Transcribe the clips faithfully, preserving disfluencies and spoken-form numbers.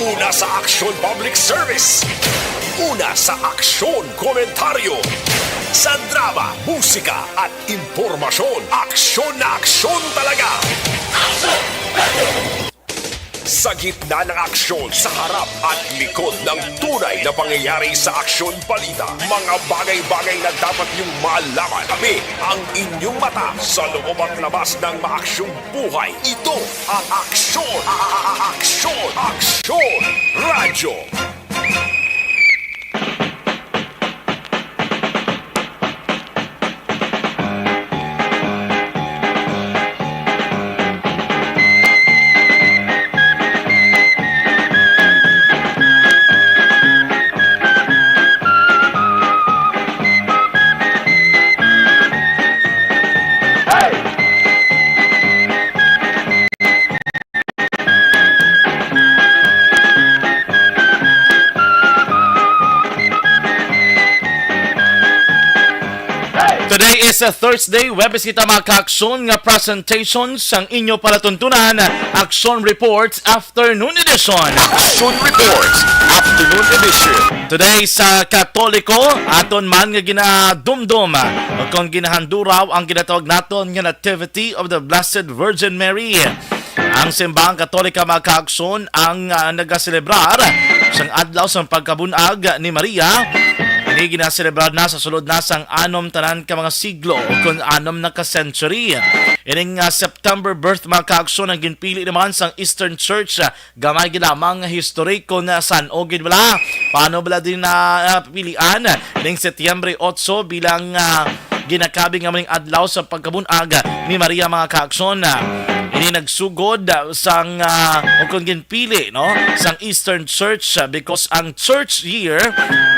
Una sa aksyon public service. Una sa aksyon komentaryo. Sa drama, musika at impormasyon. Aksyon na aksyon talaga. Sa gitna ng aksyon, sa harap at likod ng tunay na pangyayari sa aksyon balita, mga bagay-bagay na dapat niyong malaman. Kami ang inyong mata sa loob at labas ng maaksyong buhay. Ito ang aksyon, a- a- a- aksyon, aksyon, radyo. Today is a Thursday, Webes kita, mga kaaksyon, nga presentation sang inyo palatuntunan, Aksyon Reports Afternoon Edition. Aksyon Reports Afternoon Edition. Today sa Katoliko, aton man nga ginadumdom, o kung ginahanduraw, ang ginatawag naton nga Nativity of the Blessed Virgin Mary. Ang Simbahang Katolika, mga kaaksyon, ang, ah, nagaselebrar sang adlaw sang pagkabun-ag ni Maria. Ini ginaselebrar na sa sulod na sang anom tanan ka mga siglo, o kun anom na ka century. Ining, ah, September birth, mga kaaksyon, ang ginpili naman sang Eastern Church, ah, gamay gid lamang nga historiko na san-o gid bala. Paano bala din na, ah, pilian? Ining Setyembre otso bilang, ah, ginakabig nga maning adlaw sa pagkabun-ag ni Maria, mga kaaksyon. Ini nagsugod sang, ah, o kung ginpili, no, sang Eastern Church, ah, because ang church year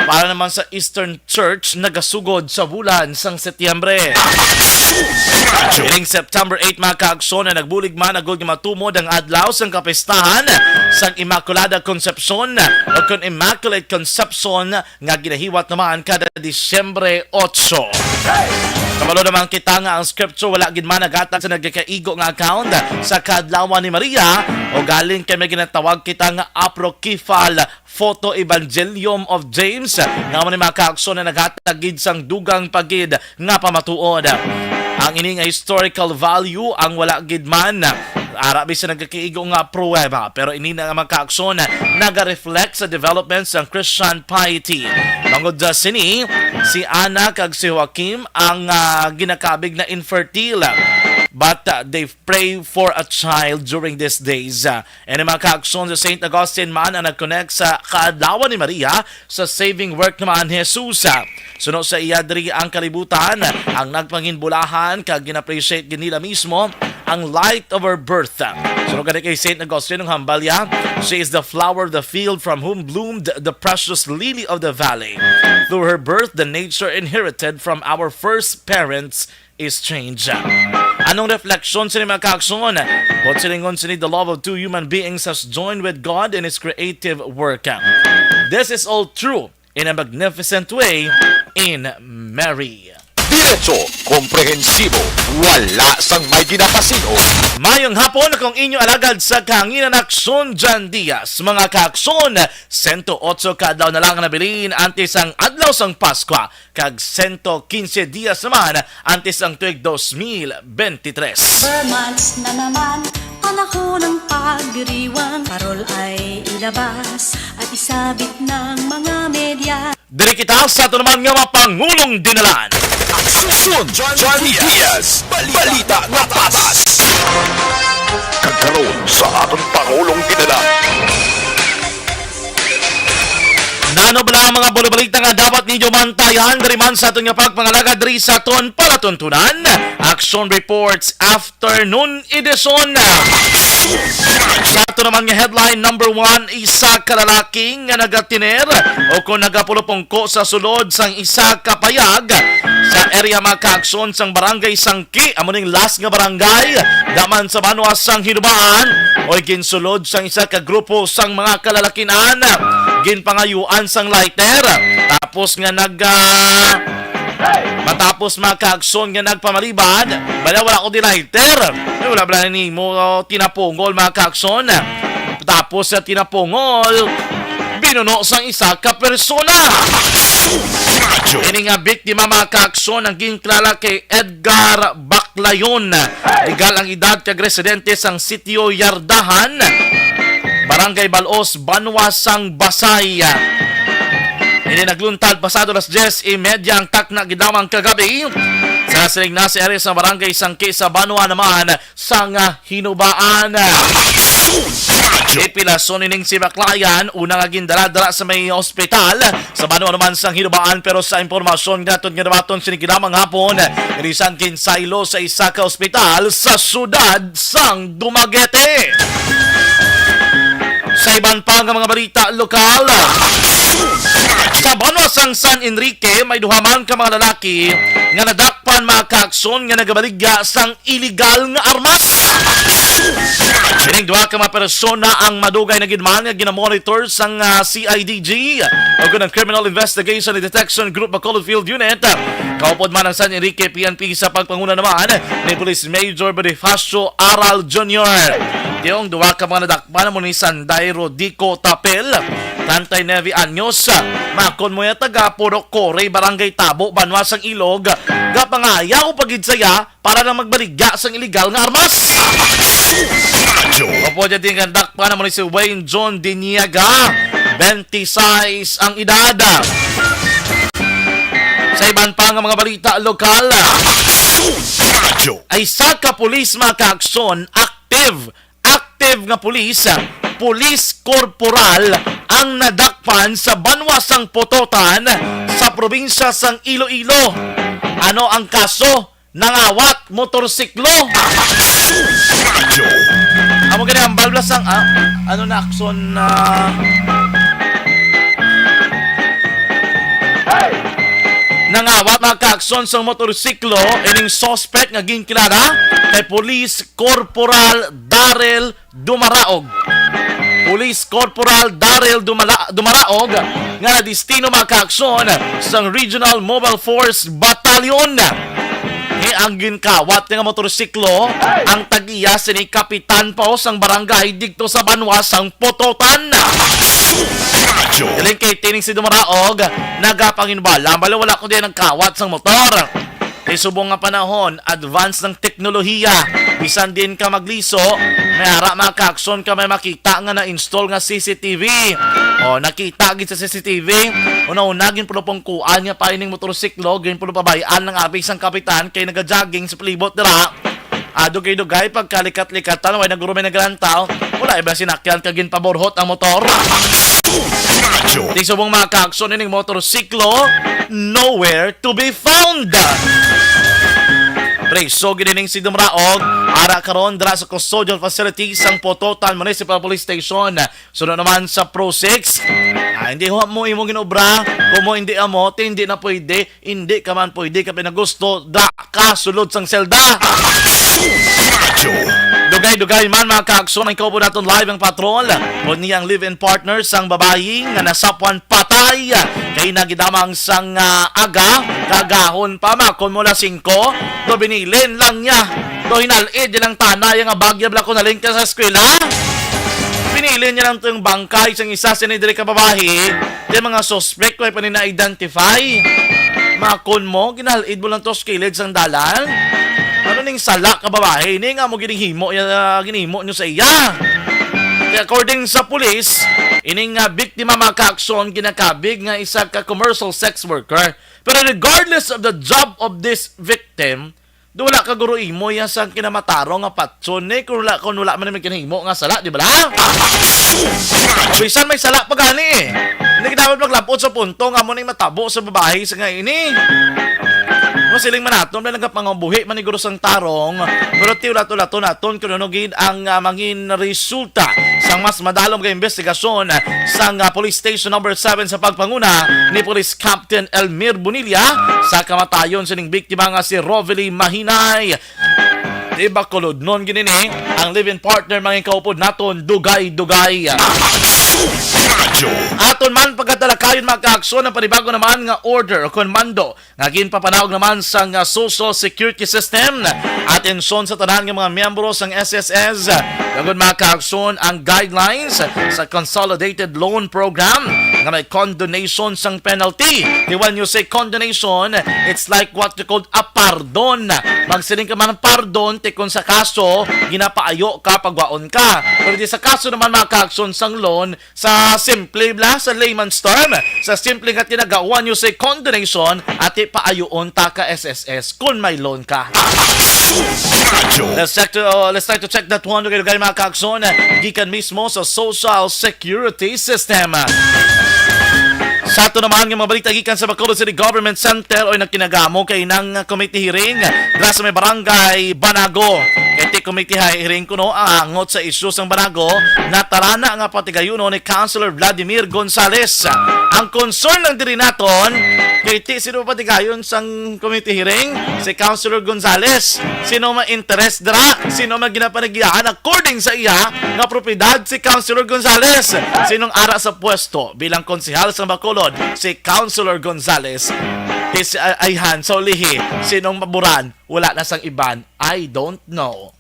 para naman sa Eastern Church nagasugod sa bulan sang Setyembre. Ining September eight, mga kaaksyon, na nagbulig man agud nga matumod ang adlaw sang kapistahan sang Immaculada Concepcion o kung Immaculate Conception nga ginahiwat naman kada Disyembre otso. Kabalo naman kita nga ang scripture wala gid man nagatag sa nagakaigo nga account sa kaadlawan ni Maria, o galing kay may ginatawag kita nga apocryphal Photo Evangelium of James, nga amo ni, mga kaaksyon, na naghatag gid sang dugang pa gid nga pamatuod. Ang ini nga historical value ang wala gid man ara bisan nagakaigo nga pruweba, pero ini na, mga kaaksyon, naga-reflect sa development sang Christian piety. Bangod sa sini, si Anna kag si Joaquim ang, ah, ginakabig na infertile, but, ah, they pray for a child during these days. Ah, and ang mga kaaksyon, si Saint Augustine man ang nag-connect sa kaadlawan ni Maria sa saving work naman ni Jesus. Suno sa iya, diri ang kalibutan ang nagpanginbulahan kag gin-appreciate gid nila mismo ang light of her birth. Suno gani kay Saint Augustine, ang hambal niya, "She is the flower of the field from whom bloomed the precious lily of the valley. Through her birth, the nature inherited from our first parents is changed." Anong refleksyon sini, mga kaaksyon? Buot silingon sini, the love of two human beings has joined with God in His creative work. This is all true in a magnificent way in Mary. Diretso, komprehensibo, wala sang may ginapasin-o. Mayong hapon, akong inyo alagad sa kahanginan, Aksyon Jan Diaz. Mga kaaksyon, sento otso ka adlaw na lang nabilin antes ang adlaw sang Paskwa, kag sento kinse dias naman antes ang tuig dos mil bente tres. Summer months na naman, panahon ng pagdiriwang. Parol ay ilabas at isabit ng mga media. Diri kita sa ato naman nga mga pangulong dinalan. Aksyon Jan Diaz, balita nga patas. Kag karon sa aton pangulong dinalan. Nano bala ang mga bulabalita nga dapat ninyo mantayan diri man sa aton nga pagpangalagad diri sa aton palatuntunan? Action Reports Afternoon Edition. Sa ato naman nga headline number one, isa ka lalaki nga nagatiner o kon nagapulupungko sa sulod sang isa ka payag sa area, mga kaaksyon, sang Barangay Sangki. Amo ning last nga barangay daman sa banwa sang Hinubaan, oy ginsulod sang isa ka grupo sang mga kalalakinan. Ginpangayuan sang lighter, tapos nga nag, ah, matapos, mga kaaksyon, nga nagpamalibad, bala wala ko di lighter. Ay, wala bala nimo tinapungol, mga kaaksyon. Tapos sa tinapungol, binuno sang isa ka persona. Ini nga biktima, mga kaakson, ang ginkilala kay Edgar Baclayon. Legal ang edad kag residente sang Sitio Yardahan, Barangay Balos, Banwa sang Basay. Ini nagluntad pasado las diyes y media ang takna gidamang kagabi sa sining nasa area sa Barangay Sangki sa Banwa naman sang Hinubaan. Ipilason ining si Baclayan, una nga gindala dira sa may ospital sa Banwa naman sang Hinubaan, pero sa impormasyon nga aton nga nabaton sini kinamang hapon, ilisan ginsaylo sa isa ka ospital sa siyudad sang Dumaguete. Sa iban pa nga mga balita lokal, sa Banwa sang San Enrique, may duha man ka mga lalaki nga nadakpan, mga kaakson, nga nagabaligya sang iligal nga armas. Kining duha ka mga persona ang madugay na gid man nga ginamonitor sang, ah, C I D G o ang Criminal Investigation and Detection Group Bacolod Field Unit. Kaupod man ang San Enrique P N P sa pagpanguna naman ni Police Major Bonifacio Aral Junior. Yung duha ka mga nadakpan mo ni Sanday Rodico Tapel, treinta y nueve anyos, makon mo ya taga Puro Core, Barangay Tabo, Banwa sang Ilog, gapangayaw pa gid saya para lang magbaligya sang iligal nga armas. Opo, dyan din kandak pa naman si Wayne John Diniaga, twenty-six ang edad. Sa iban pa nga mga balita lokal, ay isa ka pulis, mga kaakson, active, active nga pulis, police corporal ang nadakpan sa Banwa sang Pototan sa probinsya sang Iloilo. Ano ang kaso? Nangawat motorsiklo. Amo gani ang balblas ang, ah, ano na akson na nangawat, mga kaakson, sang motorsiklo ining suspect nga ginkilala kay Police Corporal Daryl Dumaraog. Police Corporal Daryl Dumala-, Dumaraog nga nadistino, mga kaakson, sang Regional Mobile Force Battalion. Ni ang ginkawat nga motorsiklo ang tag-iya sini kapitan pa sang barangay didto sa Banwa sang Pototan. Galing kay tining si Dumaraog, nagapanginbala, bali wala ko diyan nagkawat sang motor. Kay subong nga panahon, advance ng teknolohiya. Bisan din ka magliso, may ara, mga kaakson, ka may makita nga na-install nga C C T V. O, nakita gid sa C C T V. Una-una, ginpulupong kuan nga pa ining motorsiklo, ginpulupabayan ng abig sang kapitan kay nagajogging sa palibot dira. Ah, dugay-dugay, pagkalikat-likatan, way nagurumay naglantaw. Wala iba sinakyan kag ginpaburhot ang motor. Di subong, mga kaakson, ining motorsiklo, nowhere to be found. Preso gid ining si Dumraog, ara karon dira sa custodial facility sang Pototan Municipal Police Station. Sunod naman sa Pro six, ah, hindi ho mo imo ginobra, kung mo hindi amo, ti hindi na pwede, hindi ka man pwede, ka pinagusto, da ka sulod sang selda. Dugay-dugay man, mga kaakson, ang kaupo naton live ang patrol. Kung niya ang live-in partner sang babayi nga nasapwan patay, kay nagidamang sang, ah, aga, kagahon pa, makon mo la singko, do binilin lang niya. Do hinal-id niya lang tanay nga bagya bala ko nalingka sa eskwela. Binilin niya lang tong bangkay sang isa sini diri ka babayi. Di mga suspect, way pa ni na-identify. Makon mo, ginal-id mo lang to sa kilid sang dalan. Ano ning sala ka babayi? Ni nga mo ginhimo, ya-, ginhimo nyo sa iya. Kaya according sa pulis, ining nga biktima, mga kaakson, ginakabig nga isa ka commercial sex worker. Pero regardless of the job of this victim, do wala ka guro imo ya sang kinamatarong nga patson ni kung wala, kung wala man may kinahimo nga sala, di ba la? O bisan may sala pa gani eh. Hindi ka dapat maglabot sa punto nga mo ning matabo sa babayi sa nga ini. Masiling man naton, may nagapangabuhi man ni guro sang tarong, pero ti ulat-ulaton naton kung ano gid ang, ah, mangin resulta sang mas madalom nga investigasyon sang, ah, Police Station Number Seven sa pagpanguna ni Police Captain Elmir Bonilla sa kamatayon sining biktima nga si Rovely Mahinay. Di ba kulodnon gini ni ang live-in partner, mga kaupod naton, dugay-dugay. Aton man Pagkatalakayon, mga kaaksyon, ang panibago naman nga order o kon mando nga ginpapanawag naman sang, ah, social security system. Atensyon sa tanan nga mga miyembro sang S S S. Tungod, mga kaaksyon, ang guidelines sa Consolidated Loan Program nga may condonation sang penalty. Di, when you say condonation, it's like what you called a pardon. Magsiling ka man pardon, ti kung sa kaso, ginapaayo ka, pagwaon ka. Pero di sa kaso naman, mga kaaksyon, sang loan, sa simple bala, sa layman's term, sa simple nga tinaga, when you say condonation, ati paayuon ta ka S S S kung may loan ka. Let's check to, uh, let's try to check that one. Okay, mga kaaksyon, gikan mismo sa Social Security System. Sa ato naman nga mga balita gikan sa Bacolod City Government Center, oy, nagkinagamo kay nang committee hearing dira sa may barangay Banago. Kay ti committee hi-, hearing kuno ang angot sa isyu sang Banago, natarana nga patigayunon ni Councilor Vladimir Gonzales. Ang concern lang diri naton, kay ti sino patigayon sang committee hearing? Si Councilor Gonzales. Sino may interest dira? Sino may ginapanagiyaan according sa iya nga propiedad si Councilor Gonzales? Sinong ara sa pwesto bilang konsehal sa Bacolod? Si Councilor Gonzales. His, uh, ayhan, sa ulihi, sinong maburan? Wala na sang iban. I don't know.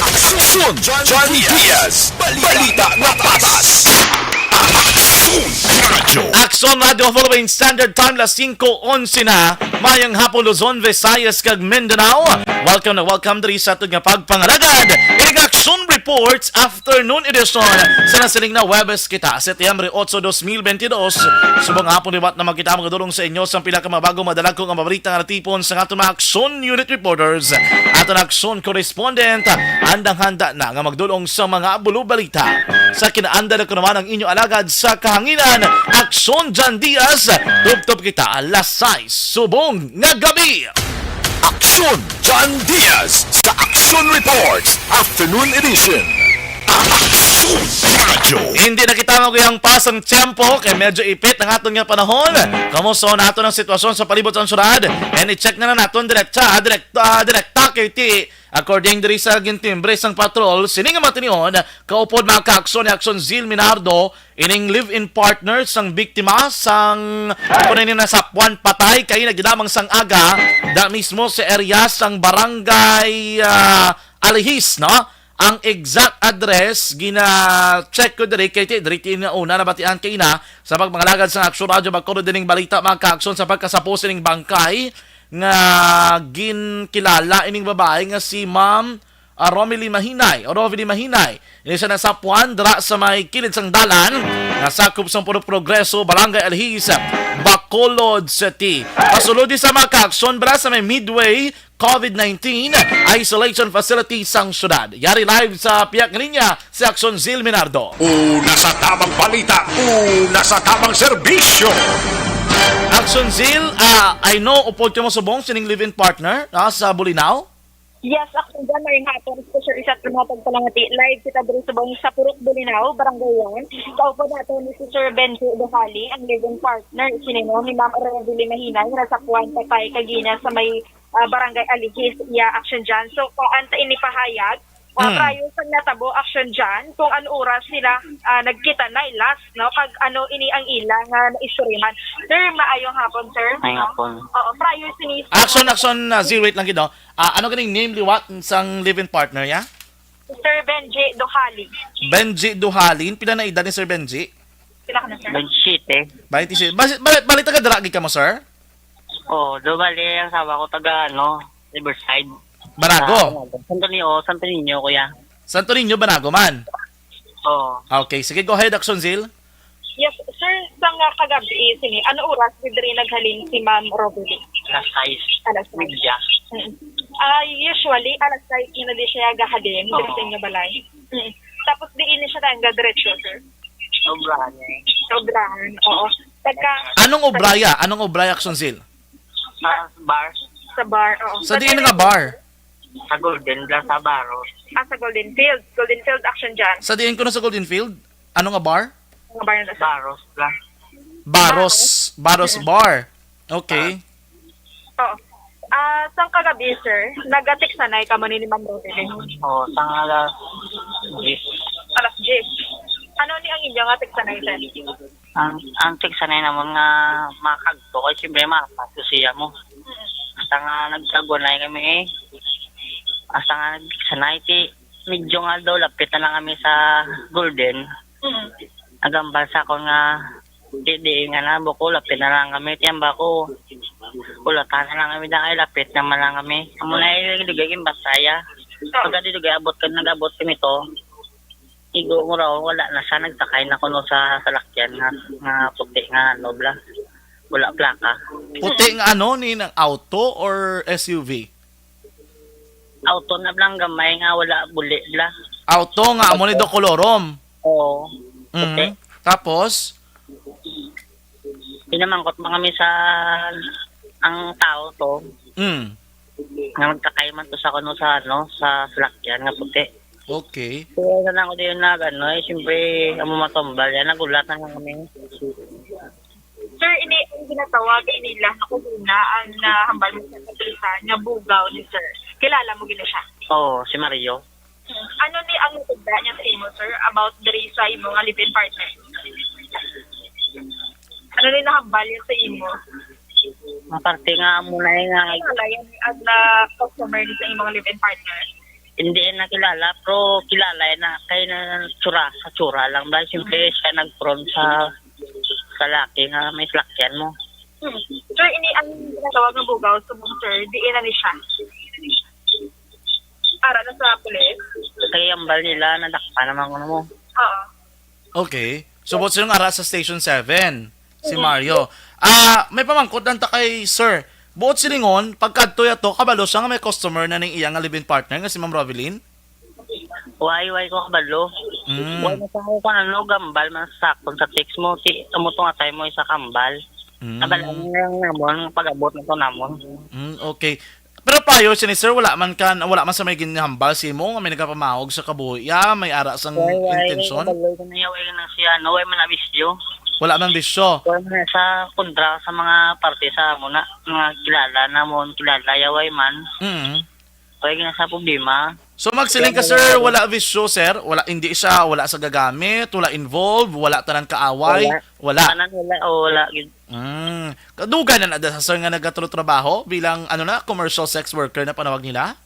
Aksyon John Diaz. Balita nga patas. Aksyon Radyo. Aksyon Radyo Philippine Standard Time, las singko onse na. Mayang hapon, Luzon, Visayas, kag Mindanao. Welcome na welcome diri sa aton nga pagpangalagad. Inig Aksyon Reports Afternoon Edition sa nasiling na Huwebes kita, Setyembre otso, dos mil bentidós. Subong hapon liwat na magkita, magadulong sa inyo sa pila ka mabago, madalagko nga mabalita nga natipon sa aton mga Aksyon Unit Reporters. Aton Aksyon Correspondent, andang handa na nga magdulong sa mga bulo balita. Sa kinaanda na ko naman ang inyo alagad sa kahanginan, Aksyon John Diaz. Tubtob kita alas sais subong nga gabi. Aksyon John Diaz sa Aksyon Reports Afternoon Edition. Aksyon Radyo. Hindi na kita maguyang pa sang tiyempo kay medyo ipit ang aton nga panahon. Kamusta naton ang sitwasyon sa palibot sang syudad? And i-check na lang naton direkta, direkta, direkta kay ti According diri sa gintimbre sang patrol, sini nga matinion, kaupod, mga kaaksyon, ni Aksyon Zil Minardo, ining live-in partner sang biktima sang, kung ini, nasapwan patay kay nagdamang sang aga, da mismo sa area sang barangay, ah, Alihis, no? Ang exact address gina-check ko diri kay ti-, diri ti na una nabatian kay ina sa pagpangalagad sang Aksyon Radyo Bacolod dining balita, mga kaaksyon, sa pagkasapos sining bangkay nga ginkilala ining babae nga si Ma'am, ah, Romily Mahinay, o Rovely Mahinay. Ini siya nasapwan dira sa may kilid sang dalan nga sakop sang Purok Progreso, Barangay Alhis, Bacolod City. Pasulod sa, mga kaaksyon, bala sa may Midway COVID nineteen Isolation Facility sang syudad. Yari live sa piyak nga linya si Aksyon Zil Minardo. Una sa tamang balita, una sa tamang serbisyo. Aksyon Zil, ah, I know, upod ka mo subong sining live-in partner, ah, sa Bulinaw? Yes, Aksyon Zil, may hapon, Sir Isat, mga pagpalangati. Live kita diri subong sa Purok Bulinaw, Barangay one. Kaupod nato ni si Sir Benji Duhali, ang live-in partner, sinino, ni Ma'am Rovely Mahinay, nga nasapwan patay kagina sa may, ah, Barangay Alihis, iya, Aksyon Zil. So, kuan ta ini pahayag, ah, Mm. prior sa natabo, Aksyon Zil, kung ano oras sila, ah, nagkita na last, no? Kag ano ini ang ila nga naistoryahan. Sir, maayong hapon, sir. Maayong hapon. Oo, prior sini, sir. Aksyon, Aksyon, ah, Zil, wait lang gid, no? Ah, ano ganing name liwat sang live-in partner niya? Sir Benji Duhali. Benji Duhalin. Pila na edad ni Sir Benji? Pila ka na, sir? Twenty-seven. Twenty-seven. Bali, bali, bali taga dira gid kamo, sir? Oo, do bali ang asawa ko taga, ano, Riverside. Banago? Sa, ano, Santo Niño, Santo Niño, kuya. Santo Niño, Banago man? Oo. Okay, sige, go ahead, Aksyon Zil. Yes, sir, sa nga kagabi, sini, ano oras gid diri naghalin si Ma'am Rovely? Alas sais. Alas sais. Media. Mm. Ah, usually, alas sais na di siya gahalin, Oo. diri sa inyo balay. Mm. Tapos, diin ni siya nang diretso, sir? Sa obrahan eh. Sa obrahan, oo. Pagka Anong obraya? Anong obraya, Aksyon Zil? Sa bar. Sa bar, oo. Sa diin nga bar? Sa Golden Plaza, Baros. Ah, sa Golden Field. Golden Field, Aksyon Zil. Sa diin ko na sa Golden Field? Ano nga bar? Ang bar na sa Baros lang. Baros. Baros Mm. Bar. Okay. Oo. Ah, sang kagabi, sir, nagatiksanay kamo ni Ma'am Rodeline? Oo, sang alas diyes. Alas diyes. Ano ni ang inyo nga tiksanay, sir? Ang, ang tiksanay namon nga makagto kay siyempre makapaso siya mo. Mm. Hasta nga nagkagunay kami eh. Hasta nga nagtiksanay ti medyo nga daw lapit na lang kami sa Golden. Mm. Nagambal sa akon nga di, di nga na buko lapit na lang kami ti ang bako. Ulatan na lang kami dahil lapit naman lang kami. Amo na yung ligay yung basaya. Pagka di ligay abot ka nag-abot kami to. Igo mo raw, wala na siya. Nagsakay na kuno sa salakyan nga, nga puti nga ano, bla. Wala plaka. Puti nga ano, ni ng auto or S U V? Auto na blang gamay nga wala buli, bla. Auto nga amo ni do kolorom. Oo. Mhm. Puti. Tapos? Pinamangkot mo kami sa ang tao to. Mm. Nga magkakaiman to sa kuno sa ano, sa salakyan nga puti. Okay. Kaya na lang ko din nag ano, eh, siyempre, amo matambal, yan, nagulat na lang kami. Sir, ini ang ginatawag nila na kumuna ang nahambal mo sa kapitan nga bugaw ni sir. Kilala mo gina siya? Oo, si Mario. Hmm. Ano ni ang natugda niya sa imo, sir, about diri sa imo nga live-in partner? Ano ni nahambal niya sa imo? Ang parte nga amo na eh nga Kilala yan ang na customer ni sa imong live-in partner? Hindi yan nakilala, pero kilala yan na kay na tsura, sa tsura lang ba? Siyempre, siya nag-front sa, sa laki nga may salakyan mo. Hmm. Sir, ini ang ginatawag nga bugaw sa mong sir, di ina ni siya. Para na sa pulis? Kay ambal nila, nadakpa naman ko mo. Oo. Okay. So, buot silingon ara sa Station seven, si Mhm. Mario. Ah, may pamangkot lang ta kay sir. Buot silingon, pagkadto yato, kabalo siya nga may customer na ning iya nga live-in partner nga si Ma'am Rovelyn? Why, why ko kabalo? Mm. Why na sa ako kung ano, gambal man sa sakon sa text mo, si, amo to nga tayo mo isa kambal. Mm. Nabal ang lang namon, pag-abot na to namon. Mm, okay. Pero prior sini, sir, wala man kan, wala man sa may ginhambal sa imo nga may nagapamahog sa kabuhi, ya, may ara sang Why, why, intensyon? Kabalo ko na yaw, why na siya, no, why man na bisyo? Wala man bisyo. Why man na sa kontra sa mga parte sa amo na, mga kilala namon, kilala, ya, why man? Mm. Why na sa problema? So, magsiling ka, Wala sir, na wala bisyo, sir? Wala, hindi siya, wala sa gagamit, wala involved, wala tanan kaaway? Wala. Wala. Tanan wala, o wala, gid. Mm. Kadugay na na da, sir, nga nagatrabaho bilang, ano na, commercial sex worker na panawag nila?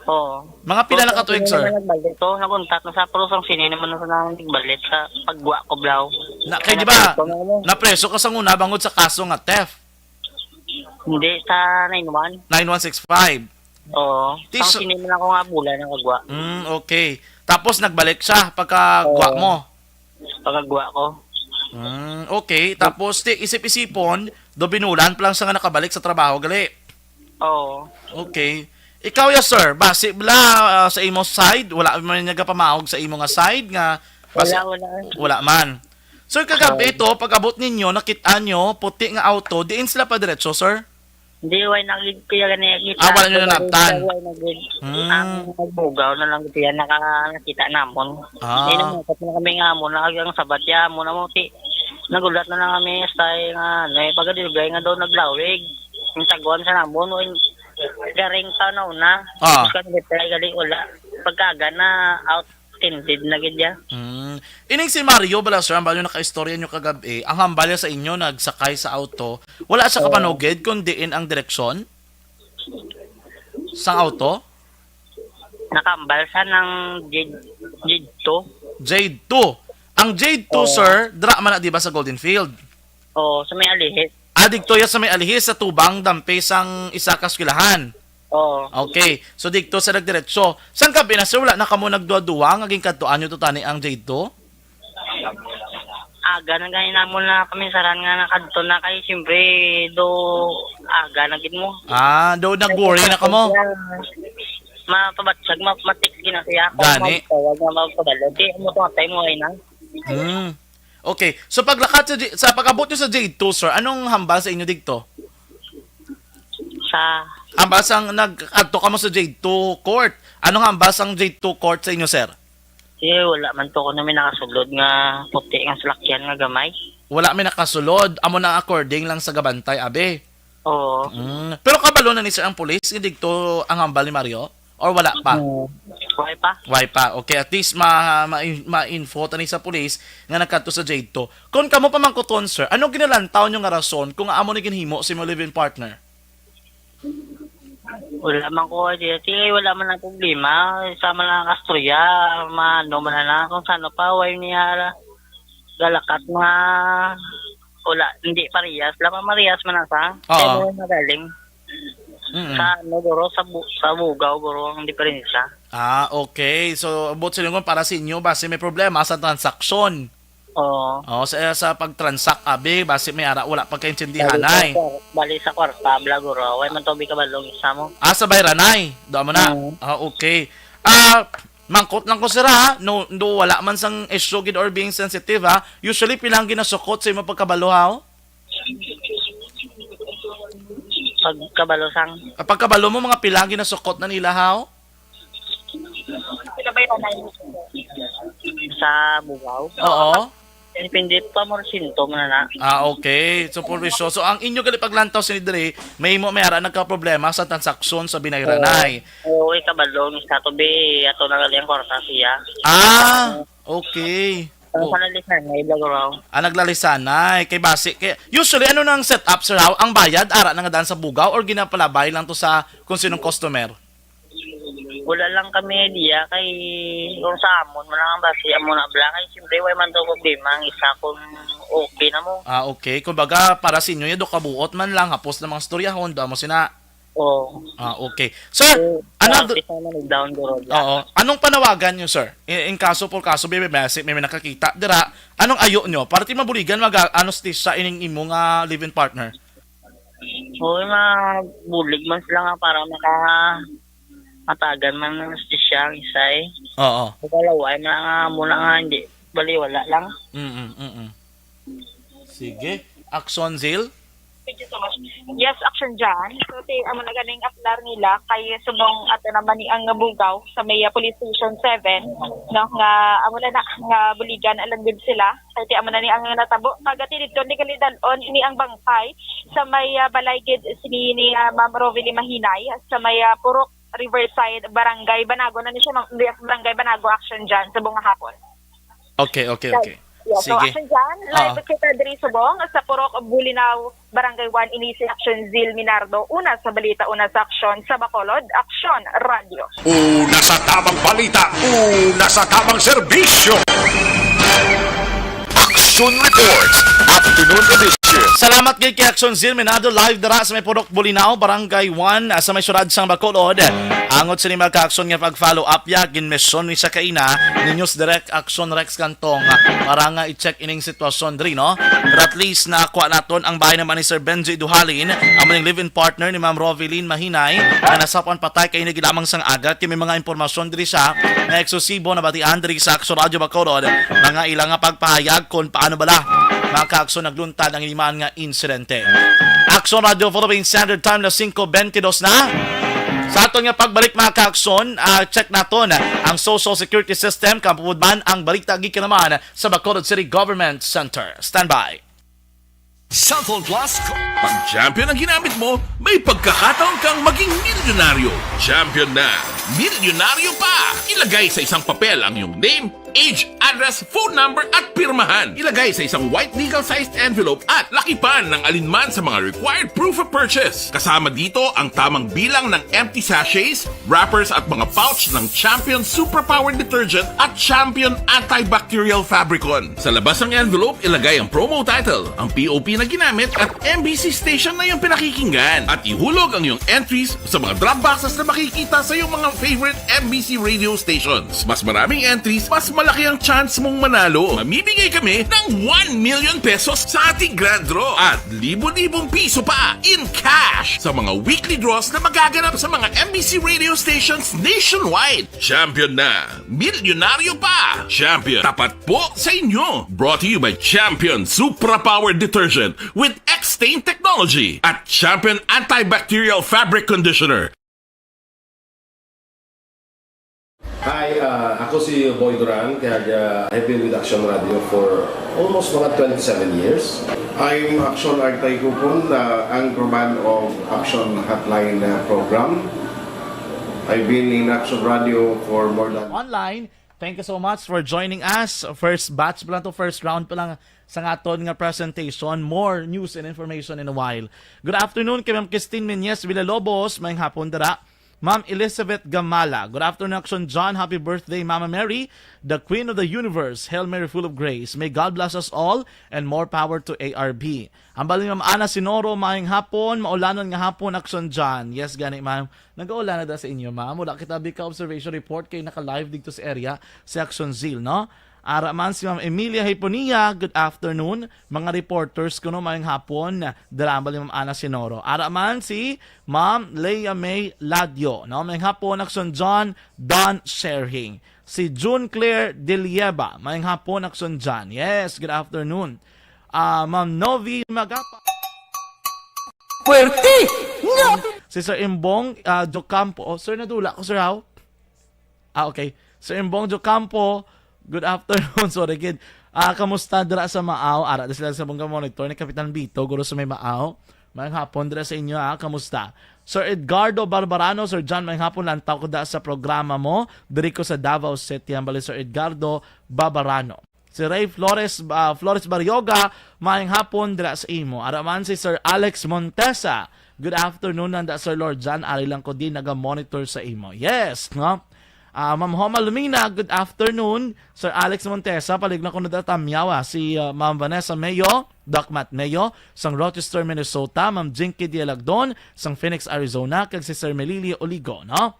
Oo. Mga pila na ka tuig, sir? Nagbalik to, naguntat na sa, pero sang sini naman na sa nang nagbalik sa pagwa ko, blaw. Na, kay di ba, Napreso na ako. Napreso ka sa una bangod sa kaso nga theft? Hindi, sa nine one. Nine one six five. Oo. Ti Sang so- sini man ako nga bulan ang kagwa. Mm, okay. Tapos nagbalik siya pagka Oo. gwa mo? Pagkagwa ko. Mm, okay. Tapos, ti, isip-isipon, do binulan pa lang siya nga nakabalik sa trabaho, gali? Oo. Okay. Ikaw, ya, sir, basi bala, ah, sa imo side, wala man niya gapamahog sa imo nga side nga basi Wala, wala. Wala man. Sir, kagabi Oo. ito, pag-abot ninyo, nakita nyo, puti nga auto, diin sila pa diretso, sir? Hindi, way na gid kaya gani kita. Ah, wala nyo na naptan? Way na gid. Hmm. Ang nagbugaw na lang gid siya, naka-, nakita namon. Ah. Hindi naman, kasi na kami nga mo, na ang sabat ya mo na mo, ti, nagulat na lang kami, hasta nga, ano, eh, pagkadilugay nga daw naglawig. Yung taguan sa namon, o yung garing pa na una. Ah. Tapos kan reply, gali, wala. Pagkaga na, out. Tindid na gid ya. Mm. Ining si Mario bala, sir, ang balo nakaistorya nyo kagabi, ang hambal ya sa inyo, nagsakay sa auto. Wala siya Oo. kapanugid kung diin ang direksyon sang auto? Nakambal sa nang Jade, Jade two. Jade two. Ang Jade two, Oo. sir, dra man na, di ba, sa Golden Field? Oo, sa may alihis. Ah, digto ya sa may alihis, sa tubang, dampe sang isa ka eskwelahan. Oo. Okay. So, digto sa nagdiretso. Sang gabi na, sir, wala na kamo nagduwa-duwa nga ginkadtuan nyo to tani ang Jade two? Aga na gani namon na kaminsaran nga nakadto na kay siyempre do aga na gid mo. Ah, do nag-worry na kamo? Mapabatsag, ma-, ma-text gina siya. Kung Gani. Magtawag nga magpabalo. Di mo tumatay mo ay na. Hmm. Okay. So, paglakat sa J-, sa pag-abot nyo sa Jade two, sir, anong hambal sa inyo digto? Sa Hambal sang nag-adto kamo sa Jade two court. Anong hambal sang Jade two court sa inyo, sir? Eh, wala man to ko na may nakasulod nga puti nga salakyan nga gamay. Wala may nakasulod. Amo na according lang sa gabantay, abi. Oo. Mm. Pero kabalo na ni sir ang pulis, nga digto ang hambal ni Mario? Or wala pa? Oo. Why pa? Why pa? Okay, at least ma, ma, ma-info tani sa pulis nga nagkadto sa Jade to. Kung kamo pamangkuton, sir, ano ginalantaw nyo nga rason kung amo ni ginhimo si mo live-in partner? Wala man ko idea. Sige, wala man ang problema. Sa man lang kastorya, maano man na kung sano pa, why niya galakat nga wala, hindi parehas. Wala pa parehas man ang sa. Oo. Kaya mo magaling. Mm-mm. Sa ano, guro, sa bu-, sa bugaw, guro, ang diferensya. Ah, okay. So, buot silingon para sa inyo, basi may problema sa transaksyon. Oo. Oo, sa, sa pag-transact, abi, basi may ara, wala pagkaintindihan, bali sa ay. Kwar-, bali sa kwarta, bla, guro. Way man to, bi, kabalong isa mo. Ah, sa bayranay. Doon mo na. Mm. Ah, okay. Ah, mangkot lang ko, sir, ha? No, do, wala man sang issue gid or being sensitive, ha? Usually, pila ang ginasukot sa imong pagkabalo, ha? Pagkabalo sang? Ah, pagkabalo mo, mga pila ang ginasukot na nila, ha? Sa bugaw? Oo. Depende pa mo, sinto mo na na. Ah, okay. So, for sure. So, ang inyo gali paglantaw sini diri, may mo, may ara nagka-problema sa transaksyon sa binayranay. Oo, ikabalong sa to, bi, ato na gali ang kwarta siya. Ah, okay. Ang Oh. Panalisan na ibla, guro. Ah, naglalisanay. Kay basi, kay, usually, ano nang setup, sir? How, ang bayad, ara na nga daan sa bugaw or ginapalabay lang to sa kung sinong customer? Wala lang kami idea kay kung sa amon mo lang ang basi, amo na bla. Kay siyempre, way man daw problema ang isa kung okay na mo. Ah, okay. Kumbaga, para sa inyo, yun, do kabuot man lang, hapos na mga storyahon, do mo sina. Oo. Ah, okay. Sir, So, ano, sa do-, office naman, down the road lang. Oo. Anong panawagan nyo, sir? In, in kaso por kaso, may, may, may, may nakakita, dira, anong ayo nyo? Para ti mabuligan, mag, ano, stisya ining imo nga live-in partner? Oo, mabulig man sila nga para maka-, matagan man ng stisya ang isa eh. Oo. Pagkalaway na nga, muna nga, hindi, baliwala lang. Mm-mm, mm-mm. Sige. Action, Zil? Yes, Action John. So, ti, amo na ganing aplar nila kay subong ato naman ni ang bugaw sa may, ah, Police Station seven, no, nga amo na na nga buligan alang gud sila. Kay ti amo na ni ang natabo. Kagati dito ni kalidalon ini ang bangkay sa may, ah, balay gid sini ni, ah, Ma'am Rovely Mahinay sa may, ah, Purok Riverside, Barangay Banago na ni siya, Ma'am, Barangay Banago, Action John, subong nga hapon. Okay, okay, okay. Yeah, so, sige. Action John, live Ah. kita diri subong sa Purok Bulinaw, Barangay one, ini si Action Zil Minardo. Una sa balita, una sa aksyon, sa Bacolod, Action Radio. Una sa tamang balita, una sa tamang serbisyo. Action Report, Afternoon Edition. Salamat gid kay Action Zil Minardo, live dira sa may Purok Bulinaw, Barangay one, ah, sa may siyudad sang Bacolod. Angot sini mga ka-aksyon nga pag-follow up ya, ginmisyon ni sa kaina ni News Direct Action Rex Cantong, ah, para nga i-check ining sitwasyon diri, no? Pero at least nakuha naton ang bahin naman ni Sir Benji Duhalin, amo ning live-in partner ni Ma'am Rovilyn Mahinay, nga nasapuan patay kay hindi lamang sang agad, kay may mga impormasyon diri siya nga eksklusibo nabatian diri sa Action Radio Bacolod, mga ila nga pagpahayag kung paano bala mga ka-aksyon nagluntad ang inimaan nga insidente. Action Radio Philippine Standard Time, alas singko bentidós na. Sa aton nga pagbalik, mga ka-aksyon, ah, check naton ang social security system, kang pupudman ang balita gikan naman sa Bacolod City Government Center. Standby. Cellphone Plus. Pag Champion ang ginamit mo, may pagkakataon kang maging milyonaryo. Champion na, milyonaryo pa! Ilagay sa isang papel ang iyong name, age, address, phone number, at pirmahan. Ilagay sa isang white legal-sized envelope at lakipan ng alinman sa mga required proof of purchase. Kasama dito ang tamang bilang ng empty sachets, wrappers, at mga pouch ng Champion Superpower Detergent at Champion Antibacterial Fabricon. Sa labas ng envelope, ilagay ang promo title, ang P O P na ginamit, at M B C station na iyong pinakikinggan. At ihulog ang iyong entries sa mga drop boxes na makikita sa iyong mga favorite M B C radio stations. Mas maraming entries, mas malaki ang chance mong manalo. Mamimigay kami ng one million pesos sa ating grand draw at libo-libong piso pa in cash sa mga weekly draws na magaganap sa mga M B C radio stations nationwide. Champion na! Milyonaryo pa! Champion, tapat po sa inyo! Brought to you by Champion Supra Power Detergent with X-Stain Technology at Champion Antibacterial Fabric Conditioner. Hi, ah, ako si Boy Duran, kag, ah, I've been with Action Radio for almost mga twenty-seven years. I'm Action Artay Kupon, ah, anchorman of Action Hotline, ah, program. I've been in Action Radio for more than Online. Thank you so much for joining us. First batch pa lang to, first round pa lang sa aton nga presentation. More news and information in a while. Good afternoon kay Ma'am Christine Menyes Villalobos. Maayong hapon dira. Ma'am Elizabeth Gamala. Good afternoon, Action John. Happy birthday, Mama Mary, the Queen of the Universe. Hail Mary, full of grace. May God bless us all and more power to A R B. Hambal ni Ma'am Ana Sinoro, maayong hapon, maulanon nga hapon, Action John. Yes, gani, ma'am. Nag-aulan na da sa inyo, ma'am. Wala kita bika observation report kay naka-live dito sa area sa Action Zeal, no? Ara man si Ma'am Emilia Hiponia, good afternoon. Mga reporters kuno, maayong hapon. Dira hambal ni Ma'am Ana Sinoro. Ara man si Ma'am Leia May Ladio, no? Maayong hapon, Action John, Don Sherhing. Si June Claire Dilieba, maayong hapon, Action John. Yes, good afternoon. Ah, Ma'am Novi Magapa. Puwerte! Nga! Si Sir Imbong ah, Jocampo. Oh, sir, nadula ko, sir, how? Ah, okay. Sir Imbong Jocampo, good afternoon. Sorry, kid. Ah, kamusta dira sa Maaw? Ara na sila sa mga monitor ni Kapitan Bito, guro sa may Maaw. Maayong hapon dira sa inyo, ah. Kamusta? Sir Edgardo Barbarano, Sir John, maayong hapon, lantaw ko da sa programa mo. Diri ko sa Davao City, hambal ni Sir Edgardo Barbarano. Si Ray Flores, ah, Flores Barrioga, maayong hapon dira sa imo. Ara man si Sir Alex Montesa. Good afternoon, nanda Sir Lord John. Ari lang ko din naga-monitor sa imo. Yes, no? Ah, Ma'am Homa Lumina, good afternoon. Sir Alex Montesa, palig na ko nadatamyawa. Si ah, Ma'am Vanessa Mayo, Doc Matt Mayo, sang Rochester, Minnesota. Ma'am Jinky Dialagdon, sang Phoenix, Arizona. Kag si Sir Melilio Oligo, no?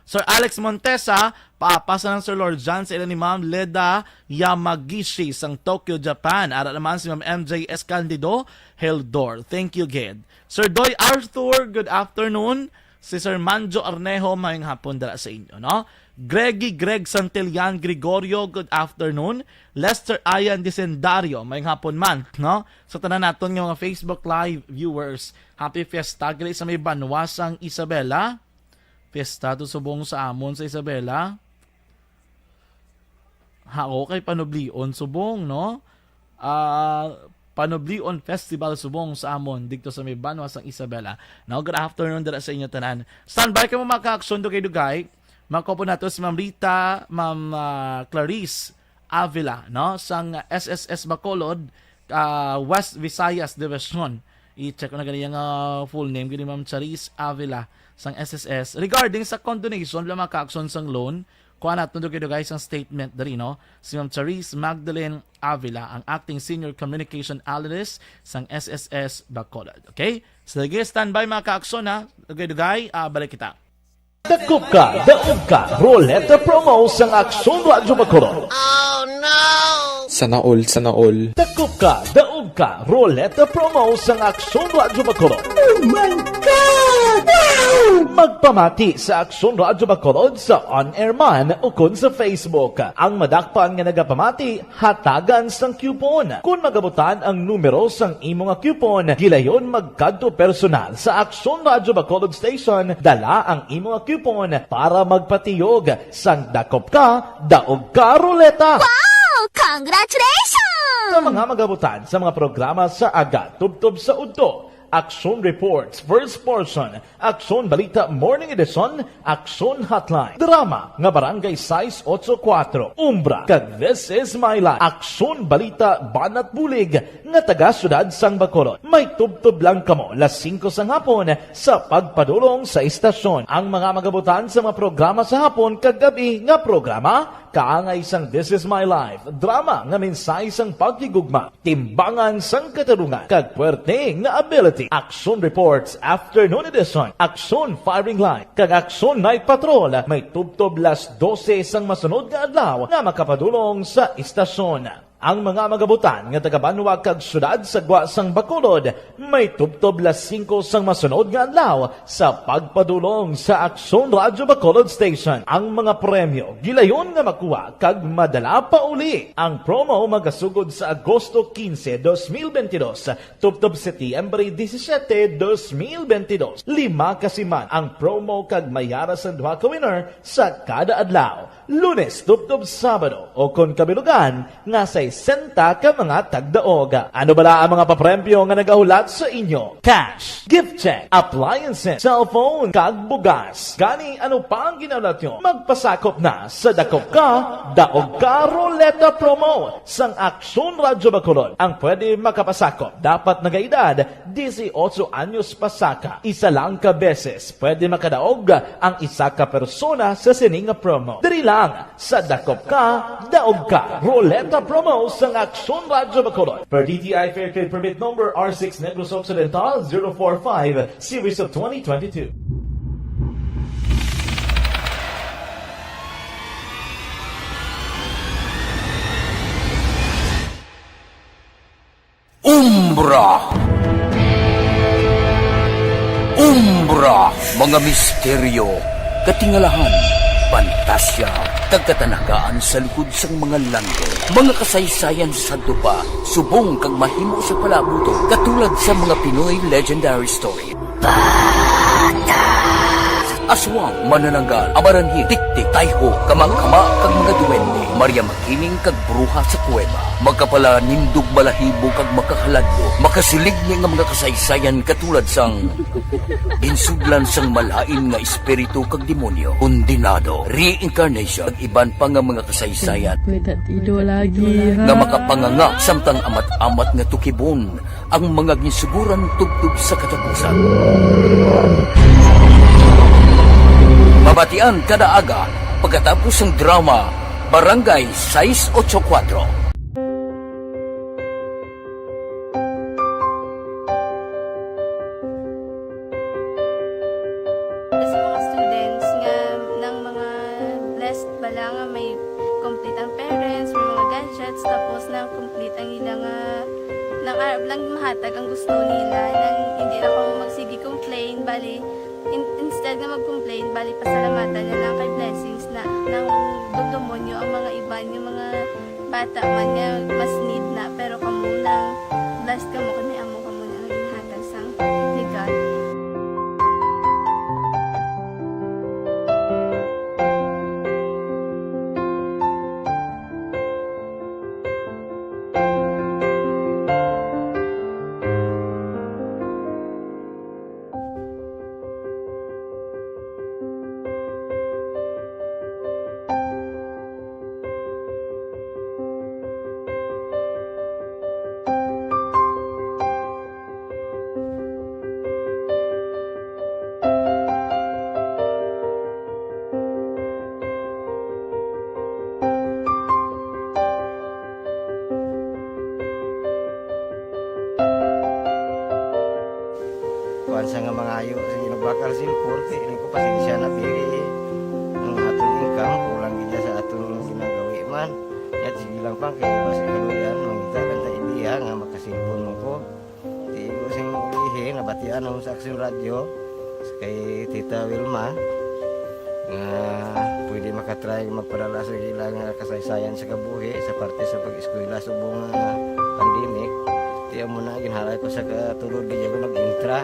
Sir Alex Montesa, paapasa ng Sir Lord John sa ila ni Ma'am Leda Yamagishi sang Tokyo, Japan. Ara naman si Ma'am M J Escandido Heldor. Thank you, gid. Sir Doy Arthur, good afternoon. Si Sir Manjo Arnejo, maayong hapon dira sa inyo, no? Greggy Greg Santillan Gregorio, good afternoon. Lester Ian Disendario, maayong hapon man, no? Sa tanan naton nga mga Facebook Live viewers, happy fiesta gali sa may banwa sang Isabela. Fiesta to subong sa amon sa Isabela. Hao kay panublion subong, no? Ah, panublion festival subong sa amon dito sa may banwa sang Isabela. No, good afternoon dira sa inyo tanan. Standby kamo mga ka-aksyon, dugay-dugay. Makuha po nato si Ma'am Rita, Ma'am ah, Clarice Avila, no, sang S S S Bacolod, ah, West Visayas Division. I-check ko na gani ang ah, full name gani, Ma'am Charis Avila sang S S S. Regarding sa condonation, mga ka-aksyon, sang loan, kuha natin dugay-dugay sang statement diri, no? Si Ma'am Charis Magdalene Avila, ang acting senior communication analyst sang S S S Bacolod. Okay? Sige, standby mga ka-aksyon, ha. Dugay-dugay, ah, balik kita. Dakop ka, daog ka, Roleta Promo sang Aksyon Radyo Bacolod. Sana all, sana all. Dakop ka, daog ka, Roleta Promo sang Aksyon Radyo Bacolod. Oh my God! Wow! Magpamati sa Aksyon Radyo Bacolod sa on-air man ukon sa Facebook. Ang madakpan nga nagapamati, hatagan sang coupon. Kon magabutan ang numero sang imo nga coupon, gilayon magkadto personal sa Aksyon Radyo Bacolod Station, dala ang imo nga coupon para magpatiyog sang dakop ka, daog ka, Roleta. Wow! Congratulations! Sa mga magabutan sa mga programa sa aga tubtob sa udto, Aksyon Reports, First Portion, Aksyon Balita Morning Edition, Aksyon Hotline, drama nga Barangay sais otso kuwatro, Umbra, kag This Is My Life, Aksyon Balita Banat Bulig nga taga Siyudad sang Bacolod. May tubtob lang kamo las singko sang hapon sa pagpadulong sa istasyon. Ang mga magabutan sa mga programa sa hapon kag gab-i nga programa, kaangay sang This Is My Life, drama nga mensahe sang paghigugma, timbangan sang katarungan, kag puwerte nga ability. Aksyon Reports Afternoon Edition, Aksyon Firing Line, kag Aksyon Night Patrol may tubtob las dose sang masunod nga adlaw nga makapadulong sa istasyon. Ang mga magabutan nga taga-banwa kag siyudad sa gwa sang Bacolod may tubtob las singko sang masunod nga adlaw sa pagpadulong sa Aksyon Radyo Bacolod Station. Ang mga premyo gilayon nga makuha kag madala pauli. Ang promo magasugod sa Agosto quince, dos mil veintidós, tubtob Setyembre disisiete, dos mil veintidós. Lima ka siman ang promo kag may ara sang duha ka winner sa kada adlaw, Lunes tubtob Sabado, o kon kabilugan nga sa sesenta ka mga tagdaog. Ano bala ang mga papremyo nga nagahulat sa inyo? Cash, gift check, appliances, cellphone, kag bugas. Gani, ano pa ang ginahulat nyo? Magpasakop na sa Dakop Ka, Daog Ka Ruleta Promo sang Aksyon Radyo Bacolod. Ang pwede makapasakop dapat nagaedad dieciocho anyos pasaka. Isa lang ka beses pwede makadaog ang isa ka persona sa sini nga promo. Diri lang sa Dakop Ka, Daog Ka. Ruleta Promo sang Aksyon Radyo Bacolod. Per D T I Fair Trade Permit Number R six Negros Occidental zero four five, Series of twenty twenty-two. Umbra. Umbra, mga misteryo, katingalahan, pantasya, kag katanagaan sa likod sang mga langit. Mga kasaysayan sa sadto pa, subong kag mahimo sa palabuton, katulad sa mga Pinoy legendary story. Aswang, manananggal, amaranhit, tiktik, tayho, kama-kama, kag mga duwende, Maria Makiling, kag bruha sa kuweba. Makapalanindog balahibo kag makahaladlo, makasiligni nga mga kasaysayan katulad sang ginsudlan sang malain nga espiritu kag demonyo, kondenado, reincarnation, kag iban pa nga mga kasaysayan May tatido lagi, ha? Nga makapanganga samtang amat-amat nga tukibon ang mga ginsuguran tubtob sa katapusan. Mabatian kada aga pagkatapos sang drama Barangay sais ocho kuwatro. Sa mga students nga nang mga blessed bala nga may complete ang parents, may mga gadgets, tapos na complete ang ila nga nang arab lang mahatag ang gusto nila, nang hindi na kamo magsige complain, bali in- instead nga mag-complain, bali pasalamatan na lang kay blessings na nang dumdumonyo ang mga iban nga mga bata man nga mas need na, pero kamo nang blessed kamo kay may amo kamo na nga ginhatag sang legal. Kuan sa nga mangayo sa ginubakal sin korte, ini ko pasensya na pili ang aton income, kulang gid sa aton ginagawi man. Yat sige lang pang kay basi kaluyan, mangita lang ta idea nga makasilpon mo ko. Tigo sing ihi, nabatian ang sa Aksyon Radyo kay Tita Wilma nga pwede makatry magpadala sa ila nga kasaysayan sa kabuhi sa parte sa pag-eskwela subong nga pandemic. Ti amo na ginhalay ko sa katulod di ko nag-intra.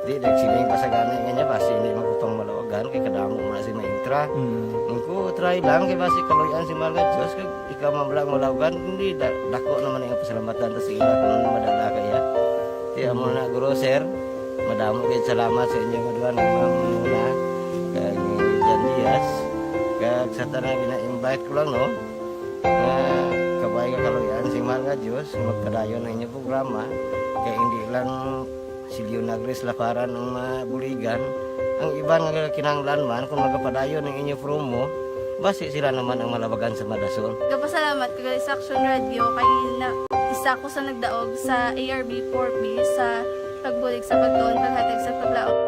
Di nagsiling pa sa gani nga niya basi hindi man ko pang malawagan kay kadamo man si ma-intra. Mm. Ang ko try lang kay basi kaluyan si Mahal nga Diyos kay ikaw man lang malawagan, hindi da, dako naman ang pasalamatan ta sa ila kung ano madala kaya. Ti amo na guro, sir. Madamo gid salamat sa inyo nga duha nga mamuna kag ni Jan Diaz. Kag sa tanan gina-invite ko lang, no, nga kabay nga kaluyan sing Mahal nga Dios nga magpadayon ang inyo programa, kay hindi lang si Leonagris Laparan ang mabuligan, ang iban nga kinahanglan man kung magapadayon ang inyo promo, basi sila naman ang malabagan sa madason. Gapasalamat ko gali sa Aksyon Radio kay na, isa ko sa nagdaog sa A R B four B sa pagbulig sa pagtuon, paghatag sa paglaom.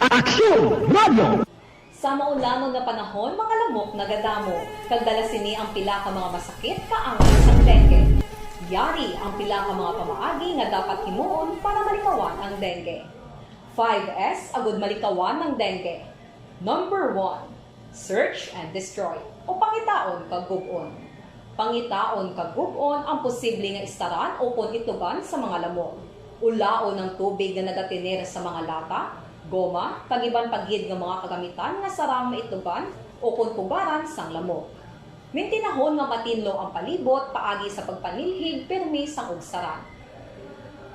Aksyon Radio! Sa maulangon nga panahon, mga lamok nagadamo, kag dala sini ang pila ka mga masakit kaangay sang dengue. Yari ang pila ka mga pamaagi nga dapat himuon para malikawan ang dengue. Five S agud malikawan ang dengue. Number one, search and destroy, o pangitaon kag gub-on. Pangitaon kag gub-on ang posible nga istaran ukon itugan sa mga lamok. Ulaon ang tubig nga nagatener sa mga lata, goma, kag iban pa gid nga mga kagamitan nga sarang maitugan ukon pugaran sang lamok. Mintinahon nga matinlo ang palibot paagi sa pagpanilhig pirmi sang ugsaran.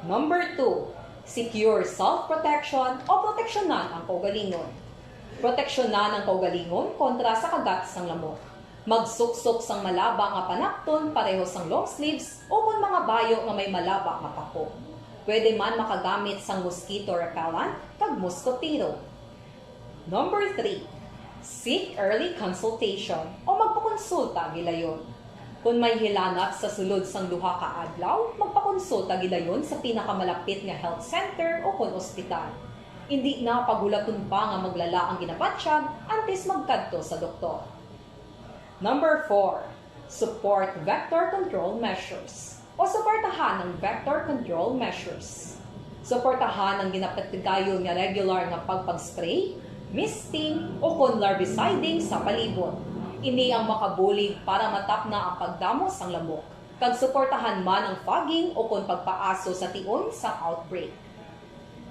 Number two, secure self-protection o proteksyonan ang kaugalingon. Proteksyonan ang kaugalingon kontra sa kagat sang lamok. Magsuksok sang malaba nga panapton pareho sang long sleeves ukon mga bayo nga may malaba nga pako. Pwede man makagamit sang mosquito repellent kag moskotero. Number three, seek early consultation o magpakonsulta gilayon. Kon may hilanat sa sulod sang duha ka adlaw, magpakonsulta gilayon sa pinakamalapit nga health center ukon ospital. Indi na paghulaton pa nga maglala ang ginabatyag antes magkadto sa doktor. Number four, support vector control measures o suportahan ang vector control measures. Suportahan ang ginapatigayon nga regular nga pagpag-spray, misting, ukon larviciding sa palibot. Ini ang makabulig para matapna ang pagdamo sang lamok, kag suportahan man ang fogging ukon pagpaaso sa tion sang outbreak.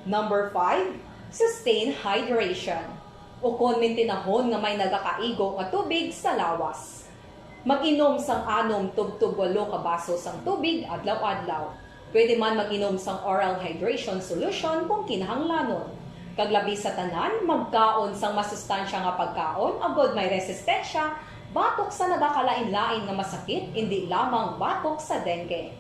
Number five, sustain hydration, ukon mintinahon nga may nagakaigo nga tubig sa lawas. Mag-inom sang anom tubtob walo ka baso sang tubig adlaw-adlaw. Pwede man mag-inom sang oral hydration solution kung kinahanglanon. Kag labi sa tanan, magkaon sang masustansya nga pagkaon agod may resistensya batok sa nagakalain-lain nga masakit, indi lamang batok sa dengue.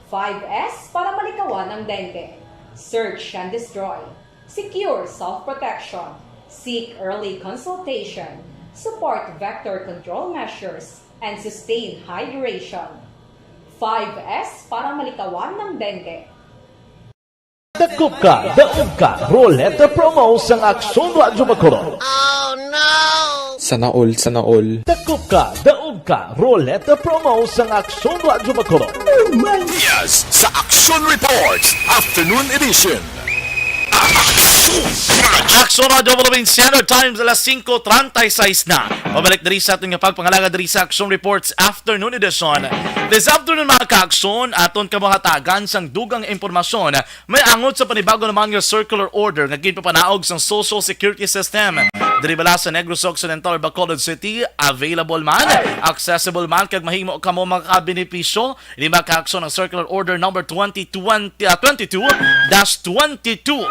Five S para malikawan ang dengue. Search and destroy. Secure self-protection. Seek early consultation. Support vector control measures and sustain hydration. Five S para malikawan ng dengue. Dakop ka, daog ka, Roleta Promo sang Aksyon Radyo Bacolod. Sana all, sana all. Dakop ka, daog ka, Roleta Promo sang Aksyon Radyo Bacolod. Yes, sa Action Reports Afternoon Edition. Action Radyo. Aksyon Radyo Provinciano, time sa alas singko treinta y seis na. Pabalik diri sa aton nga pagpangalaga diri sa Action Reports Afternoon Edition. This afternoon, mga ka-aksyon, aton kabuhatagan sang dugang impormasyon may angot sa panibago naman nga circular order nga ginpapanaog sang Social Security System. Diri bala sa Negros Occidental, Bacolod City, available man, accessible man, kag mahimo kamo makabenepisyo. Ini mga ka-aksyon ang Circular Order number twenty twenty, ah, twenty-two dash twenty-two.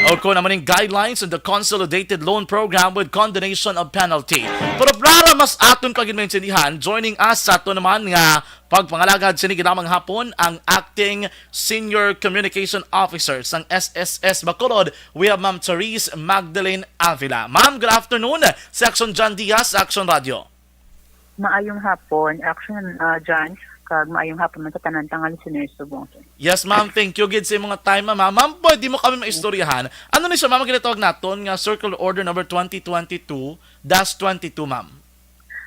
O kung naman yung guidelines on the Consolidated Loan Program with condonation of penalty. Pero para mas aton pagin maintindihan, joining us sa ato naman nga pagpangalagad sini ginamang hapon ang Acting Senior Communication Officer sang S S S Bacolod, we have Ma'am Therese Magdalene Avila. Ma'am, good afternoon. Si Action John Diaz, Action Radio. Maayong hapon, Action, ah, John, kag maayong hapon man sa tanan tang listeners subong. Yes, ma'am. Thank you gid sa imong time, ma'am. Ma'am, pwede mo kami maistoryahan? Ano ni siya, ma'am, ang ginatawag naton nga Circle Order number twenty twenty-two dash twenty-two, ma'am?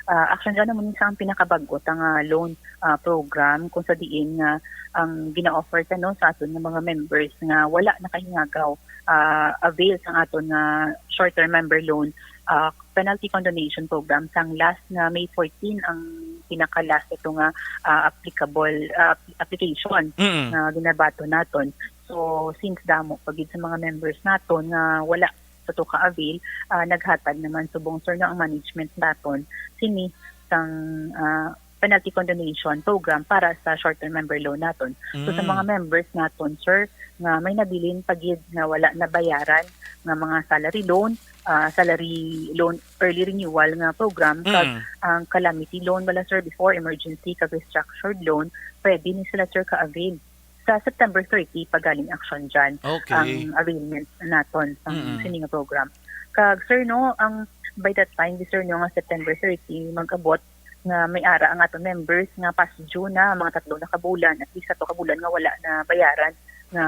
Ah, Action John, amo ni sa ang pinakabag-o ta nga loan, ah, program kung sa diin nga ang gina-offer ta, no, sa aton nga mga members nga wala nakahingagaw, ah, avail sa aton nga short-term member loan, ah, penalty condonation program sang last nga May fourteen ang pinaka-last ito nga, ah, applicable, ah, application Mm. nga ginabaton naton. So, since damo pa gid sa mga members naton nga wala sa to ka-avail, ah, naghatag naman subong, sir, no, ang management naton sini sang, ah, penalty condonation program para sa short-term member loan naton. So, sa Mm. mga members naton, sir, nga may nabilin pa gid nga wala nabayaran nga mga salary loan, ah, salary loan early renewal nga program, kag Mm. ang calamity loan bala, sir, before emergency kag restructured loan, pwede ni sila, sir, ka-avail sa September thirty pagaling, Action John, Okay. ang availment naton sa Mm-mm. sini nga program. Kag, sir, no, ang by that time, di, sir, no, nga September thirty mag-abot nga may ara ang aton members nga past due na mga tatlo na ka bulan, at least tatlo ka bulan nga wala na bayaran nga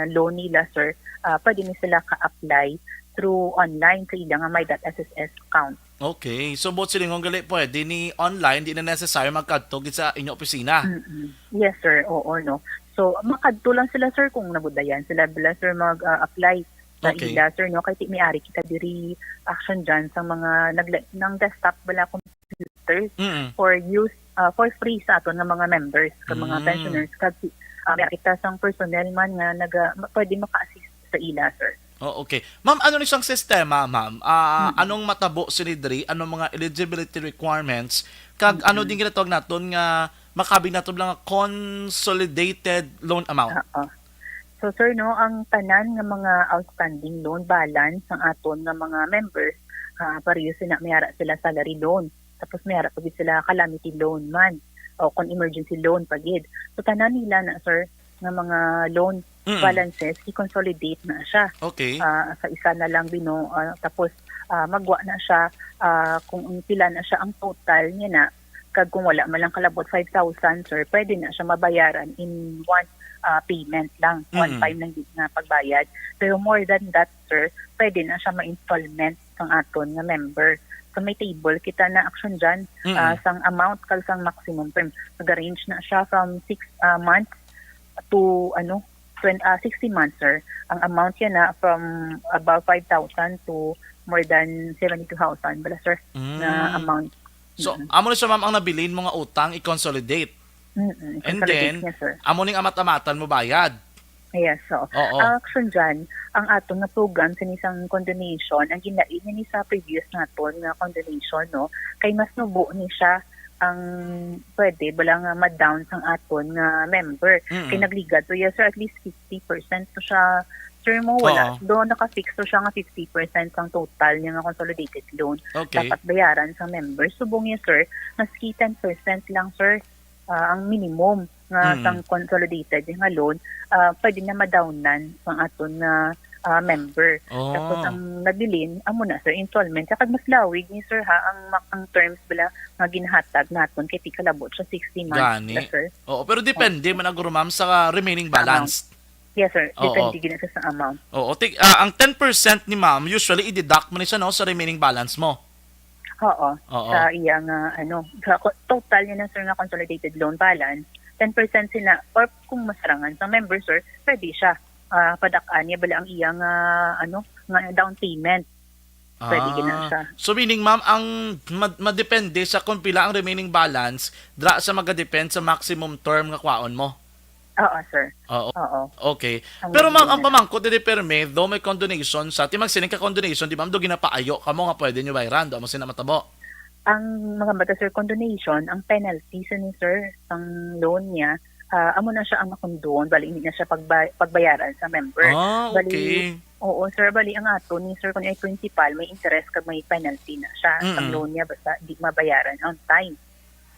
loan nila, sir, ah, pwede ni sila ka-apply through online sa ila nga my dot S S S account. Okay. So, buot silingon gali, pwede ni online, di na necessary magkadto gid sa inyo opisina. Mm-mm. Yes, sir. Oo, no. So, makadto lang sila, sir, kung nabudayan sila bala, sir, mag-apply sa Okay. ila, sir, no? Kay ti may ari kita diri, Action John, sa mga nagla- nang desktop bala computers Mm. for use ah, for free sa aton nga mga members, ka mga Mm. pensioners, kag si, ah, may kita sang personnel man nga naga-, ma-, pwede maka-assist sa ila, sir. Oh, okay. Ma'am, ano ni siyang sistema, ma'am? Ah, Mm. anong matabo sini diri? Anong mga eligibility requirements? Kag ano Mm. din ginatawag naton nga makabig nato lang nga consolidated loan amount? Oo. So, sir, no, ang tanan nga mga outstanding loan balance sang aton nga mga members, ah, pareho sila, may ara sila salary loan. Tapos may ara pa gid sila calamity loan man o kon emergency loan pa gid. So, tanan nila na, sir, nga mga loan Mm. balances, i-consolidate na siya. Okay. Ah, sa isa na lang bino, ah, tapos, ah, magwa na siya, ah, kung pila na siya ang total niya na, kag kung wala man lang kalabot five thousand, sir, pwede na siya mabayaran in one, ah, payment lang, one Mm. time lang gid nga pagbayad. Pero more than that, sir, pwede na siya ma-installment sang aton nga member. So, may table kita na action dyan, Mm. ah, sang amount kag sang maximum term. Nag-range na siya from six, ah, months to, ano, twen-, ah, sixty months, sir. Ang amount yan na from above five thousand to more than seventy-two thousand bala, sir, Mm. na amount. So, Mm. amo na siya, ma'am, ang nabilin mo nga utang, i-consolidate. Mm-mm, And consolidate then, niya, sir. amo ning amat-amatan mo bayad. Yes, so, Oo. ang action dyan, ang aton nga program sa isang condonation, ang ginlain niya ni sa previous naton nga condonation, no, kay mas nubo ni siya ang pwede, bala nga ma-down sang aton nga member. Mm. Kay nagligad to, yes, sir, at least fifty percent to siya. Sir, mo, wala. Oo. Do, naka-fix to siya nga fifty percent ang total niya nga consolidated loan. Okay. Dapat bayaran sa member. Subong niya, sir, maski ten percent lang, sir, ah, ang minimum nga Mm. sang consolidated nga loan, ah, pwede na madawnan sang aton nga, ah, member. Oh. Tapos ang nabilin, amo na, sir, installment. Kag mas lawig ni, sir, ha, ang ma-, ang terms bala nga ginahatag naton kay ti kalabot siya sixty months Gani. na, sir. Oo, pero depende Oo. man, guro, ma'am, sa remaining Sa amount. balance. Yes, sir. Oo. Depende gid na siya sa amount. Oo, ti-, ah, ang ten percent ni ma'am, usually i-deduct mo ni siya, no, sa remaining balance mo. Oo. Oo. Sa iya nga, ano, sa ko-, total niya na, sir, nga consolidated loan balance, ten percent sila, or kung masarangan sa member, sir, pwede siya. Ah, padak-an niya bala ang iya nga, ano, nga down payment. Pwede gid na Ah. siya. So, meaning, ma'am, ang ma-, madepende sa kung pila ang remaining balance, dra sa magadepend sa maximum term nga kwaon mo? Oo, sir. Oo. Oo. Okay. Ang Pero, ma'am, ang gina- pamangkot diri, perme, do may condonation sa, ti magsiling ka condonation, di, ma'am, do ginapaayo kamo nga pwede nyo bayran, do amo sina matabo? Ang mga mata, sir, condonation, ang penalty sa ni, sir, ang loan niya, ah, amo na siya ang makondon, bali, hindi na siya pagba-, pagbayaran sa member. Ah, Bali, okay. oo, sir, bali, ang ato ni, sir, kung ay principal, may interest kag may penalty na siya. Ang Mm-mm. loan niya, basta di mabayaran on time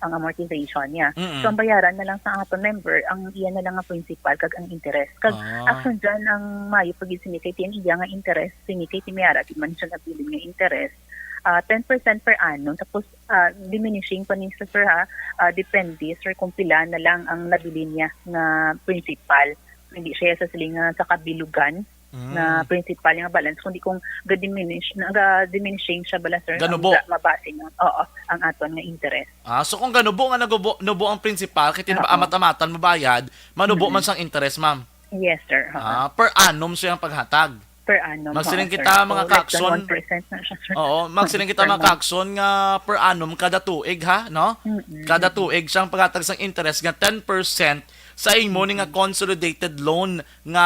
ang amortization niya. Mm-mm. So, ang bayaran na lang sa aton member, ang iya na lang nga principal kag ang interest. Kag Ah. action dyan, ang mayo pa gid sini kay ti ang iya nga interest, sini kay ti may ara gid man siya nabilin nga interest. Ah, ten percent per annum. Tapos, ah, diminishing pa ni sa, sir, ha, ah, depende, sir, kung pila na lang ang nabilin niya nga principal. Hindi siya sa siling nga sa kabilugan Mm. na principal nga balance, kundi kung ga-diminish, na ga-diminishing siya bala, sir, ang Ganubo. ga-, mabase nga, oo, ang aton nga interest. Ah, so kung ganubo nga nagubo, nubo ang principal, kay ti Oo. amat-amatan mabayad, manubo Mm. man sang interest, ma'am? Yes, sir. Oo. Ah, per annum siya ang paghatag. Per annum, Magsiling oo, kita, sir. mga So, less than kakson. one percent na siya, sir. Oo, magsiling kita, Per mga month. kakson, nga per annum kada tuig, ha, no? Mm-mm. Kada tuig siyang paghatag sang interest nga ten percent sa imo ni nga Mm-mm. consolidated loan nga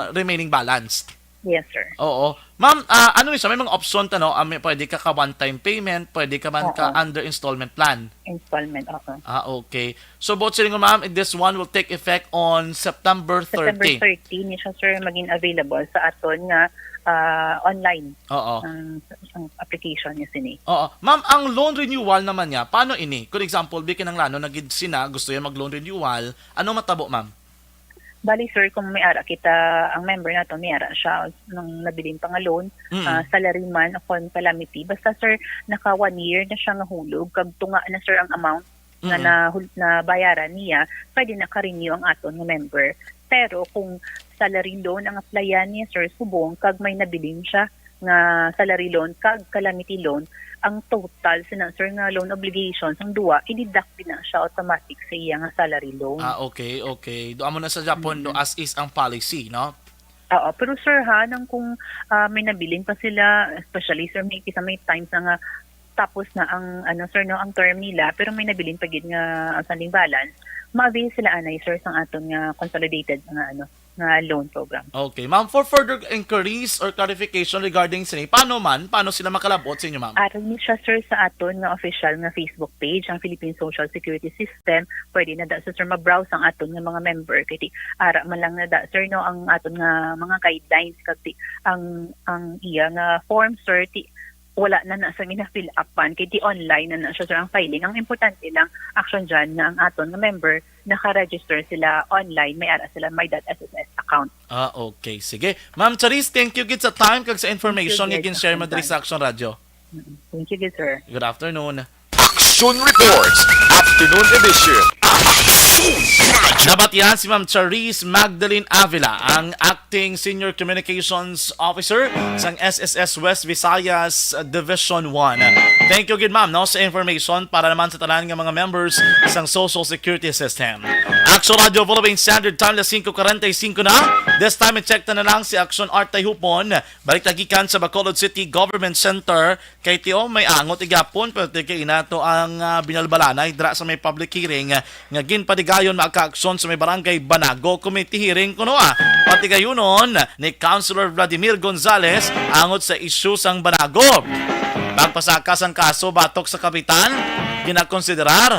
Mm-mm. remaining balance. Yes, sir. Oo. Ma'am, ah, ano ni siya? May mga option ta, no? Ah, may, pwede ka ka one-time payment, pwede ka man ka Oo. under installment plan. Installment, oo. Ah, okay. So, buot siling, ma'am, this one will take effect on September September thirty. thirty ni siya, sir, maging available sa aton nga, ah, online Oo. ang, ang application niya sini. Oo. Ma'am, ang loan renewal naman niya, paano ini? Kung example, bi kinanglanon na gid sina, gusto niya mag-loan renewal, ano matabo, ma'am? Bali, sir, kung may ara kita, ang member nato, may ara siya nung nabilin pa nga loan, Mm. ah, salary man o kon calamity. Basta, sir, naka one year na siya nga hulog, kag tunga na, sir, ang amount nga Mm. nahul-, nabayaran niya, pwede na ka-renew ang aton nga member. Pero kung salary loan ang applyan niya, sir, subong kag may nabilin siya nga salary loan kag calamity loan, ang total sina, sir, nga loan obligations, ang duwa, i-deduct din na siya automatic sa iya nga salary loan. Ah, okay, okay. Do amo na sa Japon, no, Mm. as is ang policy, no? Oo, pero, sir, ha, nang kung, ah, may nabilin pa sila, especially, sir, may, kisa may times na nga tapos na ang, ano, sir, no, ang term nila, pero may nabilin pa gid nga outstanding balance, ma-avail sila anay, sir, sang aton nga consolidated nga, ano, nga loan program. Okay. Ma'am, for further inquiries or clarification regarding sini, paano man? Paano sila makalabot sa inyo, ma'am? Ari ni siya, sir, sa aton nga official nga Facebook page, ang Philippine Social Security System. Pwede na da, sir, sir, ma-browse ang aton nga mga member. Kay ti, ara man lang na da, sir, no, ang aton nga mga guidelines. Kag ti, ang, ang iya nga form, sir, ti, wala na na sa gina-fill upan. Kay ti online na na siya, sir, ang filing. Ang importante lang, action dyan, nga ang aton nga member, naka-register sila online, may ara sila, may dot S S S account. Ah, okay. Sige. Ma'am Charis, thank you gid sa time kag sa information Thank you, nga gid, gin-share mo Action diri Time. Sa Action Radio. Mm, thank you gid, sir. Good afternoon. Action Reports, Afternoon Edition. Action Radio. Nabatian si Ma'am Charis Magdalene Avila, ang Acting Senior Communications Officer sang S S S West Visayas, uh, Division one. Thank you gid, ma'am, no, sa information para naman sa tanan nga mga members sang Social Security System. Action Radio Philippine Standard Time, alas singko kuwarenta y singko na. This time, i-check ta na lang si Action Art Tayhupon. Balik ta gikan sa Bacolod City Government Center. Kay ti, oh, may angot igapon, pero ti kay inato ang, ah, binalbalanay dira sa may public hearing, ah, nga ginpadigayon makaaksyon sa may barangay Banago committee hearing kuno, ah. Patigayunon ni Councilor Vladimir Gonzales angot sa isyu sang Banago. Pagpasaka sang kaso batok sa kapitan, ginakonsiderar.